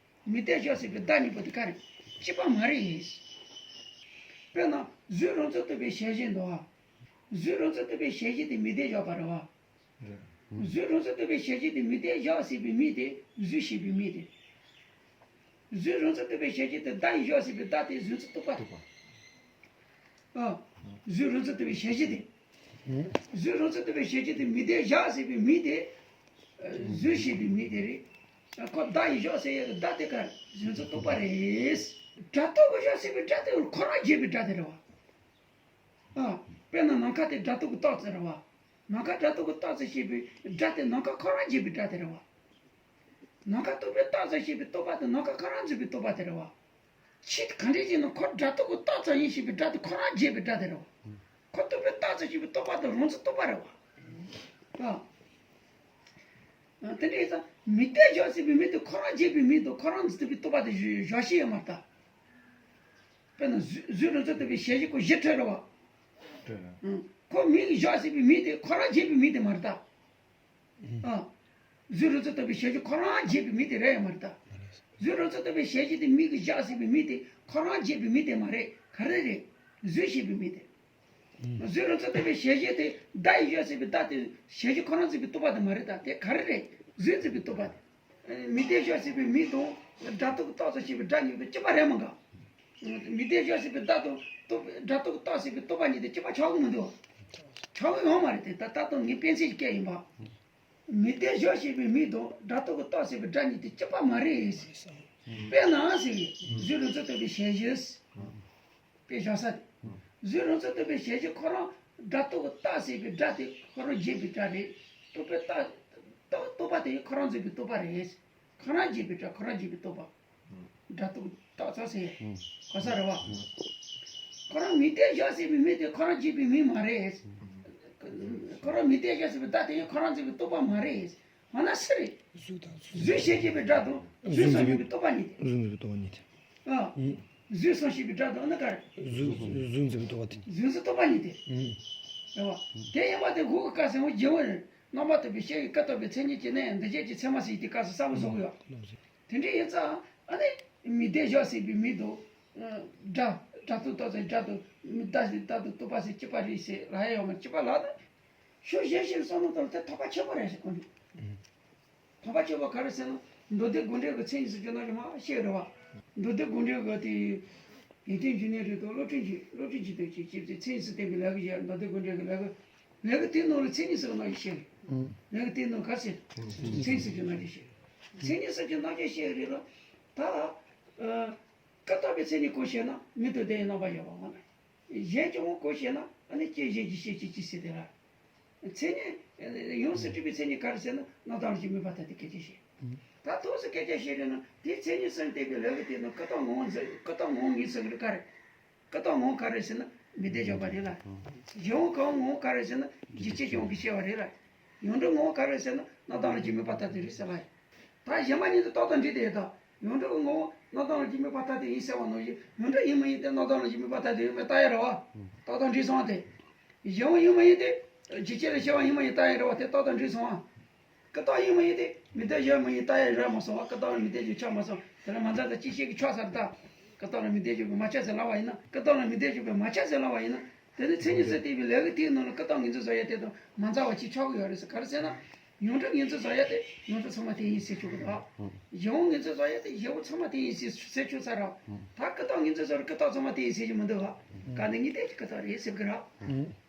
མི་ལྡན་བཞག་ཟེར་བའི་བརྡ་གཉིས་པོ་དེ་ག་རེ་གཅིག་པ་མ་རེད། དཔེར་ན་གཟུགས་རང་མཚན་རྟོག་པའི་ཞལ་བཞེས་འདུག་ཨ། གཟུགས་རང་མཚན་རྟོག་པའི་ཞལ་བཞེས་དེ་མི་ལྡན་བཞག་པ་རེད་བ། གཟུགས་རང་མཚན་རྟོག་པའི་ཞལ་བཞེས་དེ་མི་ལྡན་བཞག་ཟེར་བའི་མི་དེ་གཟུགས་ཞེས་པའི་མི་དེ། གཟུགས་རང་མཚན་རྟོག་པའི་ཞལ་བཞེས་དེ་བརྡ་ཡིས་བཞག་ཟེར་བའི་བརྡ་དེ་གཟུགས་མཚན་རྟོག་པ་རེད། ཨ། གཟུགས་རང་མཚན་རྟོག་པའི་ཞལ་བཞེས་དེ། གཟུགས་རང་མཚན་རྟོག་པའི་ཞལ་བཞེས་དེ་མི་ལྡན་བཞག་ཟེར་བའི་མི་དེ། གཟུགས་ཞེས་པའི་མི་དེ་རེད། ཁོ་བརྡ་ཡིས་བཞག་ཟེར་ཡ་གི་བརྡ་དེ་ག་གཟུགས་མཚན་རྟོག་པ་རེད། སྒྲ་རྟོག་གིས་བཞག་ཟེར་བའི་སྒྲ་དེ་ཁོ་རང་བརྗོད་པའི་སྒྲ་དེ་རེད་བ། ཨ། དཔེར་ན་ནམ་མཁའ་དེ་སྒྲ་རྟོག་གི་རྟགས་ཅིག་རེད་བ། ནམ་མཁའ་སྒྲ་རྟོག་གི་རྟགས་ཅིག་ཞེས་པའི་སྒྲ་དེ་ནམ་མཁའ་ཁོ་རང་བརྗོད་པའི་སྒྲ་དེ་རེད་བ། ནམ་མཁའ་རྟོག་པའི་རྟགས་ཅིག་ཞེས་པའི་རྟོག་པ་དེ་ནམ་མཁའ་ཁོ་རང་འཛིན་པའི་རྟོག་པ་དེ་རེད་བ། ཆེས་ག་འདྲས་ཅིག་ན་ཁོ་སྒྲ་རྟོག་གི་རྟགས་ཅིག་ཡིན་ཞེས་པའི་སྒྲ་དེ་ཁོ་རང་བརྗོད་པའི་སྒྲ་དེ་རེད་བ། ཁོ་རྟོག་པའི་རྟགས་ཅིག་ཞེས་པའི་རྟོག་པ་དེ་རང་འཛིན་རྟོག་པ་རེད་བ། ཨ། དེ་འདྲ་ཡིན་ཙང་མི་ལྡན་བཞག་ཟེར་བའི་མི་དེ་ཁོ་རང་བརྗོད་པའི་མི་དང་ཁོ་རང་འཛིན་པའི་རྟོག་པ་དེ་བཞག་ཤེས་ཡོད་མ་རེད་ད། དཔེར་ན་གཟུགས་གཟུགས་རང་མཚན་རྟོག་པའི་ཞལ་བཞེས་ཁོ་གཞི་འཕྲོད་རེད་བ། འཕྲོད་རེད། ཨང་། ཁོ་མི་གིས་བཞག་ཟེར་བའི་མི་དེ་ཁོ་རང་བརྗོད་པའི་མི་དེ་མ་རེད་ད། ཨང་། གཟུགས་རང་མཚན་རྟོག་པའི་ཞལ་བཞེས་ཁོ་རང་བརྗོད་པའི་མི་དེ་རེད་ཡང་མ་རེད་ད། གཟུགས་རང་མཚན་རྟོག་པའི་ཞལ་བཞེས་དེ་མི་གིས་བཞག་ཟེར་བའི་མི་དེ་ཁོ་རང་བརྗོད་པའི་མི་དེ་མ་རེད། ག་རེ་རེད། གཟུགས་ཞེས་པའི་མི་དེ། གཟུགས་རང་མཚན་རྟོག་པའི་ཞལ་བཞེས་དེ་བརྡ་ཡིས་བཞག་ཟེར་བའི་བརྡ་དེ་ཞལ་བཞེས་ཁོ་རང་འཛིན་པའི་རྟོག་པ་དེ་མ་རེད་ད། དེ་ག་རེ་རེད། གཟུགས་འཛིན་པའི་རྟོག་པ་དེ། མི་ལྡན་བཞག་ཟེར་བའི་མི་དང་སྒྲ་རྟོག་གི་རྟགས་ཚོ་ཞེས་པའི་སྒྲ་གཉིས་པོ་གཅིག་པ་རེད་མ་ག་མི་ལྡན་བཞག་ཟེར་བའི་བརྡ་དང་རྟོག་སྒྲ་རྟོག་གི་རྟགས་ཟེར་བའི་རྟོག་པ་གཉིས་དེ་གཅིག་པ་ཆགས་ཀྱི་མི་འདུག་ཆགས་ཀྱི་ཡོད་མ་རེད་དེ། ད་ལྟ་དང་ངས་དཔེ་མཚོན་ཞིག་བཀལ་ཡིན་པ། མི་ལྡན་བཞག་ཟེར་བའི་མི་དང་སྒྲ་རྟོག་གི་རྟགས་ཟེར་བའི་སྒྲ་གཉིས་དེ་གཅིག་པ་མ་རེད། དཔེར་ན་ཟེར་བའི་གཟུགས་རང་མཚན་རྟོག་པའི་ཞལ་བཞེས། དཔེ་བཞག་ས་དེ། གཟུགས་རང་མཚན་རྟོག་པའི་ཞལ་བཞེས་ཁོ་རང་སྒྲ་རྟོག་གི་རྟགས་ཟེར་བའི་སྒྲ་དེ་ཁོ་རང་བརྗོད་པའི་སྒྲ་རེད། རྟོག་པའི་རྟགས་རྟོག་རྟོག་པ་དེ་ཁོ་རང་འཛིན་པའི་རྟོག་པ་རེད། ཁོ་རང་བརྗོད་པའི་སྒྲ་ཁོ་རང་བརྗོད་པའི་རྟོག་པ། སྒྲ་རྟོག་རྟགས་ཚོ་ཟེར། གོ་ས་རེད་བ། ཁོ་རང་མི་ལྡན་བཞག་ཟེར་བའི་མི་དེ་ཁོ་རང་བརྗོད་པའི་མི་མ་རེད། ཁོ་རང་མི་ལྡན་བཞག་ཟེར་བའི་བརྡ་དེ་ཁོ་རང་འཛིན་པའི་རྟོག་པ་མ་རེད། འོ་ན་སུ་རེད། གཟུགས་དང་གཟུགས་ཞེས་བྱ་བའི་སྒྲ་དང་གཟུགས་སམ་ཞེས་པའི་རྟོག་པ་གཉིས་ཏེ། གཟུགས་འཛིན་པའི་རྟོག་པ་གཉིས་ཏེ། ཨ། ཡིན། གཟུགས་སམ་ཞེས་པའི་སྒྲ་དང་ནི་ག་རེ། གཟུགས་གཟུགས་འཛིན་པའི་རྟོག་པ་དེ། གཟུགས་འཛིན་རྟོག་པ་གཉིས་ཏེ། ཡིན། རེད་བ། དེ་ཡིན་པ་དེ་གུ་གི་སྐབས་སུ་འོ་རྗེ་བོ་རེད། རྣམ་པར་རྟོག་པའི་ཤེས་ཀྱི་ཀུན་རྟོག་པའི་མཚན་ཉིད་ཀྱིས་ནི་འདུ་བྱེད་ཀྱི་མཚན་མ་ཟད་དེ་སྐབས་སུ་ས་བོ་བཟོ་གི་ཡོད། དེ་འདྲ་ཡིན་ཙང་ཨ་ནི་མི་ལྡན་བཞག་ཟེར་བའི་མི་དང་། སྒྲ་སྒྲ་རྟོག་རྟོག་ཚད་སྒྲ་དང་མི་ལྡན་ཟེར་སྒྲ་དང་རྟོག་པ་ཟེར་གཅིག་པ་རེད་ཟེར་ལ་ཡ་ཡོད་མ་གཅིག་པ་ལ་ནི། ཕྱོགས་གཞན་ཞིག་བསམ་བློ་བཏང་ན་དེ་ཐོབ་པ་ཆེན་པོ་རེད་ཟེར་གོ་འདུག་ཐོབ་པ་ཆེན་པོ་ག་རེ་ཟེར་ན། མདོ་སྡེ་དགོངས་འགྲེལ་གྱི་མཚན་ཉིད་ཟེར་གྱི་ནང་གི་མ་བཤད་རེད་བ། མདོ་སྡེ་དགོངས་འགྲེལ་གྱི་དེ། ཡོན་ཏན་འབྱུང་གནས་རིགས་དང་བློ་ཕྲན་གྱི་བློ་ཕྲན་གྱི་དོན་གྱི་ཅེས་པའི་མཚན་ཉིད་སུ་བསྟན་པའི་ལས་ཀྱི་ཡར་མདོ་སྡེ་དགོངས་འགྲེལ་གྱི་ལས་ཀྱི། ལས་ཀྱི་དེའི་ནང་ལ་མཚན་ཉིད་ཟེར་གྱི་ནང་བཞིན་བཤད་རེད། ལས་ཀྱི་དེའི་ནང་ག་ཟེར། མཚན་ཉིད་ཟེར་གྱི་ནང་བཞིན་བཤད། མཚན་ཉིད་ཟེར་གྱི་ནང་བཞིན་བཤད་རེད་ལ། ད། ཀུན་རྟོག་པའི་མཚན་ཉིད་གང་ཞེ་ན་མིང་དང་དོན་ཡི་རྣམ་པར་ཡོད་པ་འོང་ན། གཞན་གྱི་དབང་གང་ཞེ་ན་ཨ་ནི་སྐྱེ་གཞན་གྱི་ཤེས་བྱེད་ཀྱི་ཟེར་དེ་ལ། མཚན་ཉིད། ཡོངས་སུ་གྲུབ་པའི་མཚན་ཉིད་ག་རེ་ཟེར་ན་རྣམ་དག་ལམ་གྱི་དམིགས་པ་ལྟར་དུ་སྐད་ཆ་བཤད། ད་ཐོག་སུ་སྐད་ཆ་བཤད་རེད་ན་དེའི་མཚན་ཉིད་གསུམ་བསྟན་པའི་ལས་ཀྱི་དེ་ནི་ཀུན་རྟོག་ངོ་བོ་ཟེར་ཀུན་རྟོག་ངོ་བོ་ཉིད་ཟེར་གི་རེད་ག་རེ། ཀུན་རྟོག་ངོ་བོ་ག་རེ་ཟེར་ན་མི་ལྡན་བཞག་པ་རེད་ལ། གཞན་དབང་གི་ངོ་བོ་ག་རེ་ཟེར་ན་རྒྱུ་ཆོས་ཀྱི་དབང་གིས་སྐྱེ་བ་རེད་ལ། ཡོངས་གྲུབ་ངོ་བོ་ག་རེ་ཟེར་ན་རྣམ་དག་ལམ་གྱི་དམིགས་པ་ལྟར་དུ་རེད་ཟེར་ལ། ད་གཞན་པ་གཉིས་དེ་རྟགས་དང་འབྲེལ་ཏེ་ཡོད་ད། ཡོངས་གྲུབ་ངོ་བོ་རྣམ་དག་ལམ་གྱི་དམིགས་པ་ལྟར་དུ་ཡིན་ཟེར་བ་ནང་བཞིན་ཡོངས་གྲུབ་ཡིན་མིན་ཡིན་ཏེ་རྣམ་དག་ལམ་གྱི་དམིགས་པ་ལྟར་དུ་ཡིན་མིན་ལྟ་ཡ་རེད་བ། རྟགས་དང་འབྲེལ་སོང་སྟེ། གཞན་དབང་ཡིན་མིན་ཡིན་ཏེ། ཇི་སྐད་ལ་བྱ་བ་ཡིན་མ་ཡིན་ལྟ་ཡ་རེད་བ། དེ་ཏག་ཏག་འགྲིག་སོང་ཨ། ཀི་ཏག་ཡིན་མ་ཡིན་དེ་མི་ལྡན་གཞན་མ་ཡིན་ལྟ་ཡ་རེད་མ་སོང་བ། ཀི་ཏག་ལ་མི་ལྡན་གཞན་ཆགས་མ་སོང་། དེ་ལ་མ་འཛའ་དང་ཅི་ཤེས་ཀྱི་ཆགས་ས་རེད་ད། ཀི་ཏག་ལ་མི་ལྡན་གཞན་པས་མ་ཆགས་ཟེར་ལབ་པ་ཡིན་ན། ཀི་ཏག་ལ་མི་ལྡན་གཞན་པས་མ་ཆགས་ཟེར་ལབ་པ་ཡིན་ན། དེ་ནི་མཚན་ཉིད་ཟེར་བསྟན་པའི་ལས་ཀ་དེའི་ནང་ལ་ཀི་ཏག་ངོས་འཛིན་བཟོ་ཡ་དེ་དང་མ་འཛའ་བ་གཅིག་ཆགས་ཀྱི་ཡོད་རེད་ཟེར། ག་རེ་ཟེར་ན། ཡོངས་གྲུབ་ངོས་འཛིན་བཟོ་ཡ་དེ་ཡོངས་གྲུབ་ཚང་མ་དེ་ཡིན་ཟེར་ཆོག་གི་རེད། གཞན་དབང་ངོས་འཛིན་བཟོ་ཡ་དེ་གཞན་དབང་ཚང་མ་དེ་ཡིན་ཟེར་ཟེར་ཆོག་ས་རེད། ད་ཀི་ཏག་ངོས་འཛིན་བཟོ་རུ་ཀི་ཏག་ཚང་མ་དེ་ཡིན་ཟེར་གྱི་མི་འདུག་ག། ཀ་ནི་གཉིས་ལྡན་གྱི་ཀི་ཏག་རེད་ཟེར་གི་རེད།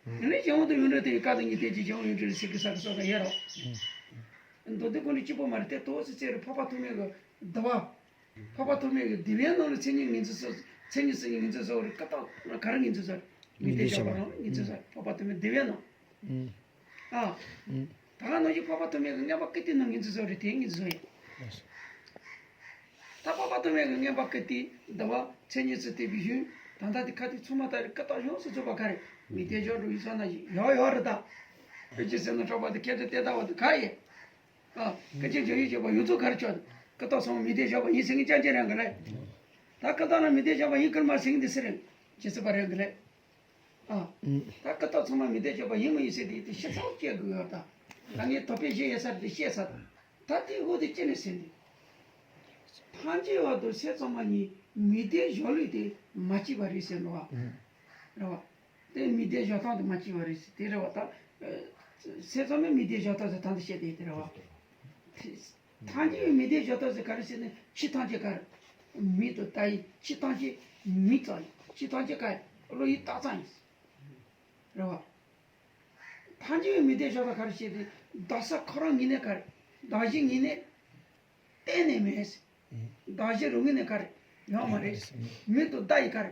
དེ་ནས་གཞན་དབང་དང་ཡོངས་གྲུབ་དེ་ཀ་དང་གཉིས་ལྡན་གྱི་གཞན་དབང་ཡོངས་གྲུབ་རེད་ཟེར་གི་ས་གི་སོགས་དང་ཡོད་རེད། མདོ་སྡེ་ཀུན་འདུས་གཅིག་པོ་མ་རེད་དེ། ཏོག་ཙམ་ཙེ་རུ་འཕགས་པ་ཐོགས་མེད་ཀྱི་སྡེ་པ། འཕགས་པ་ཐོགས་མེད་ཀྱི་སྡེ་པའི་ནང་ལ་མཚན་ཉིད་ངོས་འཛིན་སོགས། མཚན་ཉིད་སོགས་ཀྱི་ངོས་འཛིན་སོགས་རེད། ཀི་ཏག་ལ་ག་རེ་ངོས་འཛིན་སོགས་རེད། མི་ལྡན་གཞན་པ་རང་ངོས་འཛིན་སོགས་རེད། འཕགས་པ་ཐོགས་མེད་སྡེ་པའི་ནང་། ཨ། ད་ག་ནང་བཞིན་འཕགས་པ་ཐོགས་མེད་ཀྱི་མངོན་པ་ཀིརྟི་ནང་ངོས་འཛིན་སོགས་རེད། དེ་ངོས་འཛིན་སོགས་ཡིན། ད་འཕགས་པ་ཐོགས་མེད་ཀྱི་མངོན་པ་ཀིརྟི་སྡེ་པ་མཚན་ཉིད་ཚུལ་བསྟན་པའི་གཞུང་། ད་ལྟ་དེ་ཁ་ཐུག་ཚང་མ་ལྟར་ཀི་ཏག་ཡོངས་སུ་རྫོགས་པ་ག་རེ། མི་ལྡན་གཞན་འགྲོ་ཡིན་སོགས་ན་ཡོད་ཡོད་རེད་ད། བོད་ཀྱི་སེམས་ནང་གྲགས་པ་དེ་མཁས་གྲུབ་བསྟན་དར་བ་དེ་ག་རེ་ཡིན། ཨ། སྐད་ཅིག་བརྗོད་ཡིག་བརྗོད་པ་ཡོངས་རྫོགས་ག་རེ་ཆོག། ཀི་ཏག་སོང་མི་ལྡན་གཞན་པ་ཡིན་ཟེར་མཁན་རྐྱང་རྐྱང་རང་གི་ལས། ད་ཀི་ཏག་ལ་མི་ལྡན་གཞན་པ་ཡིན་ཁུལ་མ་ཟེར་མཁན་དེ་སུ་རེད། ཇི་སྲིད་པ་རང་གི་ལས། ཨ། ད་ཀི་ཏག་ཚང་མ་མི་ལྡན་གཞན་པ་ཡིན་མ་ཡིན་ཟེར་དེ་དེ་ཤེས་ཚོད་སྐྱེ་དགོས་ཡོད་ད། ད་ངས་དོགས་པ་བཞེས་ཡོད་ས་དེ་བཤད་ཚར། ད་དེའི་འོག་དེ་ཅི་ནས་ཟེར་དེ། ཐམས་ཅད་བར་དུ་སེམས་ཚང་མ་ཉིད་མི་ལྡན་གཞན་ལུགས་དེ་མ་སྐྱེས་པ་རེད་ཟེར་ནོ་བ། རེད་བ། དེ་མི་ལྡན་གཞན་སྟངས་དེ་མ་སྐྱེས་པ་རེད་ཟེར་དེ་རེད་བ་ད། སེམས་ཚང་མས་མི་ལྡན་གཞན་སྟངས་ཟེར་ད་འདི་བཤད་དེ་དེ་རེད་བ། ཐམས་ཅད་མི་ལྡན་གཞན་སྟངས་ཟེར་ག་རེ་ཟེར་ན་ཕྱི་ཐམས་ཅད་ག་རེ། མིང་དང་བརྡ་ཡིན། ཕྱི་ཐམས་ཅད་མིང་ཙམ་ཡིན། ཕྱི་ཐམས་ཅད་ག་རེ་བློ་ཡི་རྟགས་ཙམ་ཡིན། རེད་བ། ཐམས་ཅད་མི་ལྡན་གཞན་སྟངས་ག་རེ་བཤད་དེ་བདག་ས་ཁོ་རང་ངོས་ནས་ག་རེ། བདག་གཞན་ངོས་ནས་གཏན་ནས་མེད། བདག་གཞན་རང་ངོས་ནས་ག་རེ་ཡོད་མ་རེད། མིང་དང་བརྡ་ཡི་ག་རེ་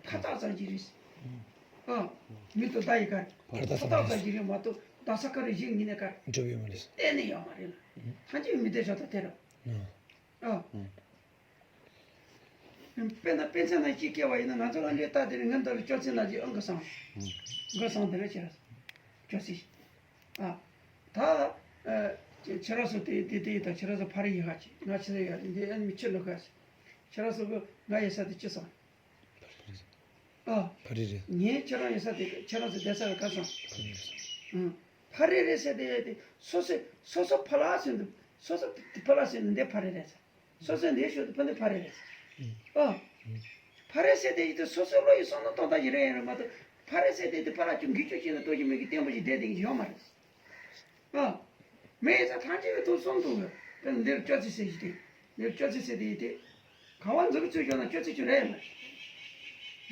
ཕར་རྟགས་ཙམ་ཞིག་རེད། ཨ། མིང་དང་བརྡ་ཡི་ག་རེ་ཕར་རྟགས་ཙམ་ཞིག་རེད་མ་གཏོགས་བདག་ས་ཁོ་རང་གཞན་ངོས་ནས་ག་རེ་གྲུབ་ཡོད་མ་རེད། གཏན་ནས་ཡོད་མ་རེད་ལ། ཐམས་ཅད་མི་ལྡན་གཞན་སྟངས་དེ་རེད། ཨ། དཔེར་ན་དཔེ་མཚོན་ནང་གཅིག་བཀལ་བ་ཡིན་ན་ང་ཚོ་ལ་འདི་ལྟ་དེ་རིང་ངན་ལྟར་སྐྱོ་ཚིག་ན་གཅིག་ཨང་གི་སང་། གི་སང་དེ་ལ་ཁྱེད་རང་སྐྱོ་ཚིག་ཨ། ད། ཁྱེད་རང་ཚོ་དེ་དེ་དེ་ཡིན་ད་ཁྱེད་རང་ཚོ་ཕ་རི་ཡི་ཧ་ཅི་ང་ཕྱི་ལ་ཡོད་འདི་ཨ་མི་ཁྱེད་ལ་ཁ་ཅི། ཁྱེད་རང་ཚོ་གི་ང་ཡོད་ས་དེ་ཅི་སང་། ཨ། ཕ་རི་རེད། ངས་ཁྱེད་རང་ཡོད་ས་དེ་ཁྱེད་རང་ཚོ་བསྡད་ས་ལ་ག་སང་། ཕ་རི་རེད། ཕ་རི་རེད་ཟེར་དེ་ཡོད་དེ་སོ་སོ་སོ་སོ་ཕ་ལ་ཟེར་འདུག་སོ་སོ་ཕ་ལ་ཟེར་འདུག་འདི་ཕ་རི་རེད་ཟེར། སོ་སོའི་འདས་ཤོག་ཏུ་ཕ་འདི་ཕ་རེ་རེད། ཨ། ཕ་རེ་ཟེར་དེ་ཡིན་དུས་སོ་སོའི་བློ་ཡི་བསམ་བློ་གཏོང་སྟངས་ཞིག་རེད་ཡིན་རེད་མ་གཏོགས་ཕ་རེ་ཟེར་དེ་དེ་ཕ་ར་ཅུང་འགུལ་སྐྱོད་བྱས་ནས་ལྟོ་ཞིག་མེད་ཀི་བརྟན་པོ་ཞིག་བསྡད་དེ་ཡོད་མ་རེད། ཨ། མེད་ཡིན་ཙང་ཐམས་ཅད་ཀྱི་ཐུགས་བསམ་གཏོང་དགོས། དཔེར་ན་འདིར་སྐྱོ་ཚིག་ཟེར་ཞིག་དེ། འདིར་སྐྱོ་ཚིག་ཟེར་དེ་ཡིན་ཏེ། ག་བ་འཛུགས་ཚུལ་བྱུང་ན་སྐྱོ་ཚིག་ཅུང་རེད་ཡིན་མ་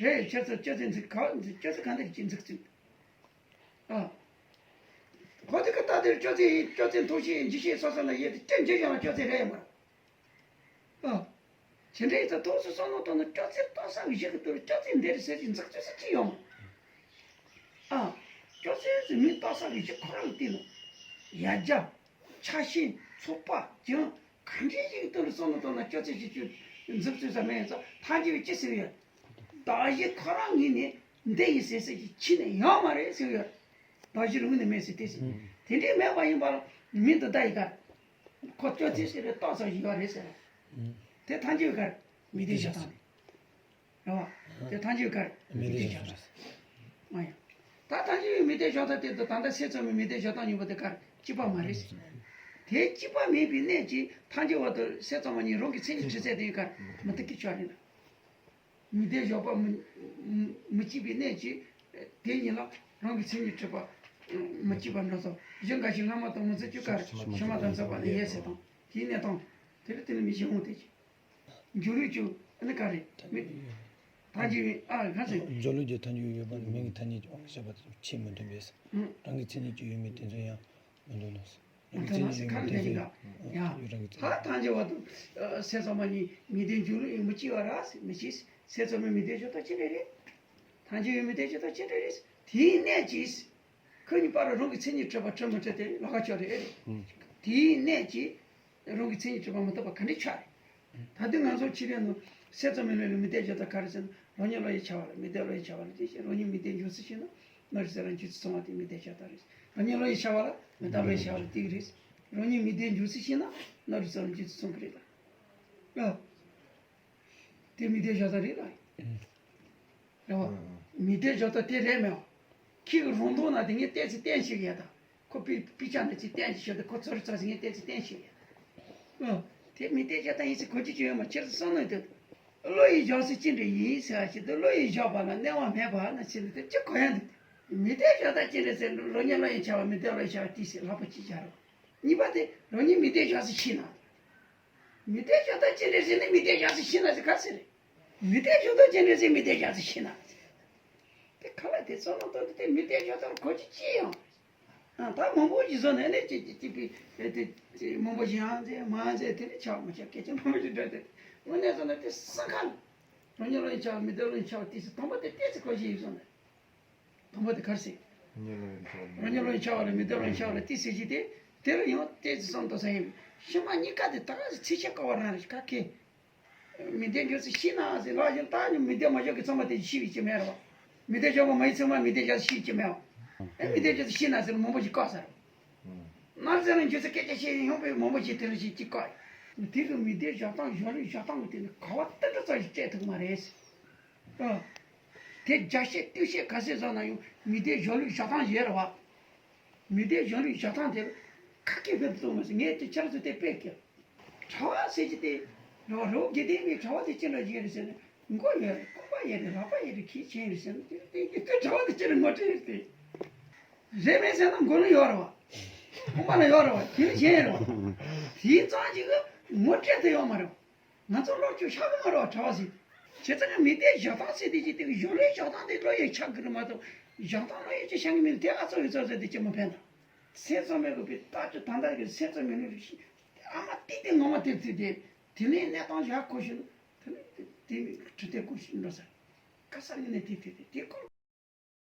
རེད། རེད་ཁྱེད་ཚོ་སྐྱོ་ཚིག་འཛུགས་ག་བ་འཛུགས་སྐྱོ་ཚིག་ག་འདིར་ཅིག་འཛུགས་ཚུལ། ཨ། ཁོ་ཚོ་གི་ལྟ་དེར་སྐྱོ་ཚིག་ཡིན་སྐྱོ་ཚིག་འཐུང་ཤེས་འཇུ་ཤེས་སོ་སོ་ན་ཡོད་དེ་སྐྱོན་འཇུ་ཡོང་ན་སྐྱོ་ཚིག་རེད་ཡིན་མ་རེད། ཨ། ཇི་འདྲའི་ཚེ་ཐོག་སུ་སོང་ནོ་ཐོག་ན་སྐྱོ་ཚིག་ཏོག་ས་གི་གཞི་གི་ཏུ་སྐྱོ་ཚིག་འདི་རེད་ཟེར་གྱི་འཛུགས་ཚུལ་ཟེར་གྱི་ཡོང་། ཨ། སྐྱོ་ཚིག་ཟེར་མི་ཏོག་ས་གི་གཞི་ཁོ་རང་གི་སྟེང་ནས་ཡ་རྒྱ། ཆ་ཤས་ཚོགས་པ་ཅང་གང་འདྲའི་ཞིག་གི་ཏུ་ལ་སོང་ནོ་ཐོག་ན་སྐྱོ་ཚིག་ཞིག་གི་འཛུགས་ཚུལ་ཟ་མེད་ཡོད་ཚོ་ཐང་གི་བའི་ཅི་ཟེར་ཡོད། བདག་གཞན་ཁོ་རང་ངོས་ནས་འདི་ཡིན་ཟེར་ཟེར་གྱི་ཕྱི་ནས་ཡོང་མ་རེད་ཟེར་ཡོད། བདག་གཞན་རང་ངོས་ནས་མེད་ཟེར་དེ་ཟེར། དེ་འདྲའི་མེད་པ་ཡིན་པ་ལ་མིང་དུ་བཏགས་ཡི་ག་ཁོ་སྐྱོ་ཚིག་ཟེར་བའི་རྟགས་ཙམ་ཞིག་ཡོད་རེད་ཟེར། དེ་ཐམས་ཅད་ཀར་མི་བདེ་བྱ་དང་རེད། རེད་བ། དེ་ཐམས་ཅད་ཀར་མི་བདེ་བྱ་དང་། མ་ཡང་། ད་ཐམས་ཅད་མི་བདེ་བྱ་དང་དེ་དང་ད་ལྟ་སེམས་ཙམ་པའི་མི་བདེ་བྱ་དང་གཉིས་པོ་དེ་ཀར་གཅིག་པ་མ་རེད། དེ་གཅིག་པ་མིན་པའི་གནད་ཀྱིས་ཐམས་ཅད་བར་དུ་སེམས་ཙམ་པ་གཉིས་རང་གི་མཚན་ཉིད་གྲུབ་ཚད་དེ་ཀར་མི་བཏགས་ཀྱི་ཆོག་རེད། མི་ལྡན་བཞག་པ་མི་མི་གཅིག་པའི་གནད་ཀྱིས་དེ་གཉིས་ལ་རང་གི་མཚན་ཉིད་གྲུབ་པ་མི་གཅིག་པ་འདྲ་སོགས་གཞི་འགའ་ཞིག་སྔ་མ་དང་མི་ཚེ་བཅུ་ཀ་ཕྱི་མ་དང་འཛག་པ་ནི་ཡས་ཟེར་དང་དེའི་གནད་དང་། དེ་ལ་དེ་ལ་མི་གཞན་དབང་དེ་གཅིག་འཇུག་ལུགས་ཀྱི་ཨ་ནི་ག་རེ་མི། ཐ་ཇི་ཨ་ག་ཚོད། འཇུག་ལུགས་ཀྱི་ཐ་སྙད་ཡོད་པ་ནི་མིང་གི་ཐ་སྙད་ཀྱི་དབང་བྱས་པ་དེ་ཆེས་མི་མཐུན་པས། རང་གི་མཚན་ཉིད་ཀྱི་ཡོད་མེད་དེ་ཚོ་ཡང་མི་མཐུན་ནོ། རང་གི་མཚན་ཉིད་ཀྱི་ཡོད་མེད་དེ་ཚོ་ཡང་ཡོད་རང་གི་མཚན་ཉིད། ཐ་ཐ་ཇི་བ་དུ་སེམས་ཙམ་པ་གཉིས་མི་ལྡན་འཇུག་ལུགས་ཡིན་མི་གཅིག་པ་ར་མི་གཅིག་སེམས་ཙམ་པའི་མི་ལྡན་འཇུག་ཐ་ཅི་རེ་རེད། ཐ་ཇི་ཡོད་མེད་དེ་ཅི་ཐ་ཅི་རེ་རེད། དེའི་གནད་ཀྱིས། ཁོ་གཉིས་བར་རང་གི་མཚན་ཉིད་གྲུབ་པ་གྲུབ་མི་གྲུབ་དེ་ལོགས་ཀ་ཆོད་རེད། དེའི་གནད་ཀྱིས་རང་གི་མཚན་ཉིད་གྲུབ་པ་མི་རྟོགས་པ་ག་འདྲ་ཆགས་རེད། ད་དུང་ང་ཚོ་ཕྱི་རོལ་ནང་སེམས་ཙམ་པའི་ལུགས་ལ་མི་ལྡན་འཇུག་ཐ་ག་རེ་ཟེར་ན་རང་ཉིད་བློ་ཡིས་འཆར་བ་ལ་མི་ལྡན་བློ་ཡིས་འཆར་བ་ལ་དེ་བཞིན་རང་ཉིད་མི་ལྡན་འཇུག་ཚུལ་ཤེས་ན་ནོར་རིགས་ས་རང་འཇུག་ཚུལ་སོང་བ་དེ་མི་ལྡན་འཇུག་ཐ་རེད། རང་ཉིད་བློ་ཡིས་འཆར་བ་ལ་མི་ལྡན་བློ་ཡིས་འཆར་བ་ལ་དེ་གི་རེད། རང་ཉིད་མི་ལྡན་འཇུག་ཚུལ་ཤེས་ན་ནོར་རིགས་ས་རང་འཇུག་ཚུལ་སོང་གི་རེད་ལ། ཨ། དེ་མི་ལྡན་འཇུག་ཐ་རེད་ལ། རེད་བ། མི་ལྡན་འཇུག་ཐ་དེ་རེད་མེད་བ། ཁྱེད་ཀྱི་རོང་འདུག་ན་དེ་ངས་བལྟས་ཚེ་བསྟན་ཞིག་ཡ་དང་། ཁོ་པི་པི་ཆ་འདི་ཅིག་བསྟན་ཞིག་ཤོད་དེ་ཁོ་ཚོར་ཚོར་ཟིག་ངས་བལྟས་ཚེ་བསྟན་ཞིག་ཡ། ཨོ། དེ་མི་བལྟས་བྱ་དང་ཡིན་ཚེ་གོ་རྒྱུ་ཅི་ཡོད་མ་ཁྱེད་ཚོ་བསམ་ནས་དེ། བློ་ཡི་བཞག་སྲོལ་ཅི་འདྲ་ཡིན་ཟེར་བ་ཞིག་དེ་བློ་ཡི་བཞག་པ་ལ་གནས་པ་མེད་པ་ན་ཕྱིན་ནས་དེ་ཅི་གོ་ཡ་འདུག་མི་བདེ་ཞག་དང་ཅི་འདྲ་ཟེར་རོ་ཉལ་བློ་ཡི་འཆར་བ་མི་བདེ་བློ་ཡི་འཆར་བ་ཏི་སེ་ལྷག་པ་ཅི་བྱ་རོགས། གཉིས་པ་དེ་རོ་ཉལ་མི་བདེ་ཞག་སི་ཤི་ན། མི་བདེ་ཞག་དང་ཅི་འདྲ་ཟེར་ནི་མི་བདེ་ཞག་སི་ཤི་ན་ཟེར་ག་ཟེར་རེད། མི་བདེ་ཞག་དང་ཅི་འདྲ་ཟེར་མི་བདེ་ཞག་སི་ཤི་ན་ཟེར། དེ་ག་ལ་དེ་བསམ་བློ་གཏོང་དུས་དེ་མི་བདེ་ཞག་དང་གོ་ཅི་ཅི་ཡང་། ཨ་ད་མང་པོ་ཞིག་བཟོ་ནས་ནས་ཅི་ཅི་ཅི་པི་དེ་དེ་མང་པོ་ཞིག་ཡང་ཟེར་མ་ཟེར་དེ་ནི་ཆགས་མ་ཆགས་སྐད་ཆ་མང་པོ་ཞིག་འདྲ་དེ་དངོས་གནས་བཟོ་ན་དེ་སང་ཁ་ལ། རང་ཉིད་ལ་ཡང་ཆགས་མི་བདེ་ལ་ཡང་ཆགས་ཏི་སི་དང་པོ་དེ་ཏི་སི་གོ་ཞིག་ཡིན་བཟོ་ནས། དང་པོ་དེ་གར་སྲིད། རང་ཉིད་ལ་ཡང་ཆགས་རང་ཉིད་ལ་ཡང་ཆགས་རེད་མི་བདེ་ལ་ཡང་ཆགས་རེད་ཏི་སི་ཞིག་དེ་དེ་ལ་ཡང་ཏི་སི་བསམ་དོ་ས་ཡིན། ཕྱི་མ་གཉིས་ཀ་དེ་ད་ག་སི་ཚིག་ཆད་ཀ་བ་རང་རེད་ཁ་ཁེ། མི་བདེ་འགྱུར་སྲིད་ཤི་ན་ཟེར་ལ་ཡང་ད་ནི་མི་བདེ་མ་བཞག་གི་ཚང་མ་དེ་ཤི་བའི་ཅི་མེད་རེད་བ། མི་བདེ་བཞག་པ་མ་ཡིན་ཚང་མ་མི་བདེ་བཞག་ཤི་བའི་ཅི་མེད་བ། ཨེ་མི་བདེ་འགྱུར་སྲིད་ཤི་ན་ཟེར་མང་པོ་ཞིག་བཀག་ས་རེད། ནར་ཟེར་ན་འགྱུར་སྲིད་སྐད་ཆ་བཤད་ཡོང་པའི་མང་པོ་ཞིག་དེ་ལ་ཞིག་ཅིག་བཀག་ཡོད། དེ་གི་མི་བདེ་བཞག་སྟངས་གཞུང་ལུགས་བཞག་སྟངས་ཀྱི་དེ་ནི་ག་བ་ཏི་འདྲ་ཙམ་ཞིག་སྤྲད་ཐུབ་མ་རེད། ཨ། དེ་རྒྱ་བཤད་ལྟོས་བཤད་ག་ཚད་བཟོ་ན་ཡང་མི་སྡེ་གཞུང་ལུགས་བཞག་སྟངས་ཡོད་རེད་བ། མི་སྡེ་གཞུང་ལུགས་བཞག་སྟངས་དེ་ཁ་སྐད་ཕེབས་སོང་མ་ཟད་ངས་དེ་ཆར་ཚོད་དེ་དཔེ་སྐྱེལ། གྲྭ་བ་ཟེར་གྱི་དེ་རེད་བ། རི་བོ་དགེ་ལྡན་པའི་གྲྭ་བ་དེ་ཅི་འདྲ་ཞིག་རེད་ཟེར་ན་མགོ་ཡོད་རེད། རྐང་པ་ཡོད་རེད། ལག་པ་ཡོད་རེད། གིས་ཆེན་རེད་ཟེར་ན་དེ་དེ་དེ་གྲྭ་བ་དེ་ཅི་རེད་ངོ་སྤྲོད་རེད་དེ། རེད་མེད་ཟེར་ན་མགོ་ལ་ཡོད་རེད་བ། རྐང་པ་ལ་ཡོད་རེད་བ། གིས་ཆེན་རེད་བ། དེའི་རྩ་ཅིག་གི་ངོ་སྤྲོད་དེ་ཡོད་མ་རེད་བ། ང་ཚོ་སློབ་ཕྲུག་ཤ་གི་མ་རོ་གྲྭ་བ་ཟིག་བྱས་ཙང་ང་མི་སྡེ་བཞག་སྟངས་ཟེར་དེ་ཅི་སྟེ་གཞུང་ལུགས་བཞག་སྟངས་དེ་བློ་ཡི་ཆགས་ཀྱི་རེད་མ་གཏོགས་བཞག་སྟངས་བློ་ཡི་ཅི་ཤང་གི་མིན་དེ་ཨ་ཚོ་ཡི་ཚོ་ཟེར་དེ་ཅི་མ་ཕན་ད། སེམས་ཚོར་མེད་དགོས་པའི་ལྟ་སྤྱོད་ད་ལྟ་གི་སེམས་ཚོར་མེད་ནི་རིགས་ཤིག་ཨ་མ་ཏིག་ཏིག་ངོ་མ་དེ་ཚིག་དེ་དེ་ནས་གནས་སྟངས་བཞག་གོ་ཤེས་ན་དེ་ནས་དེ་མི་ཁྲི་དེ་གོ་ཤེས་འགྲོ་ས་ག་ས་ནས་དེ་དེ་དེ་དེ་ཁོ།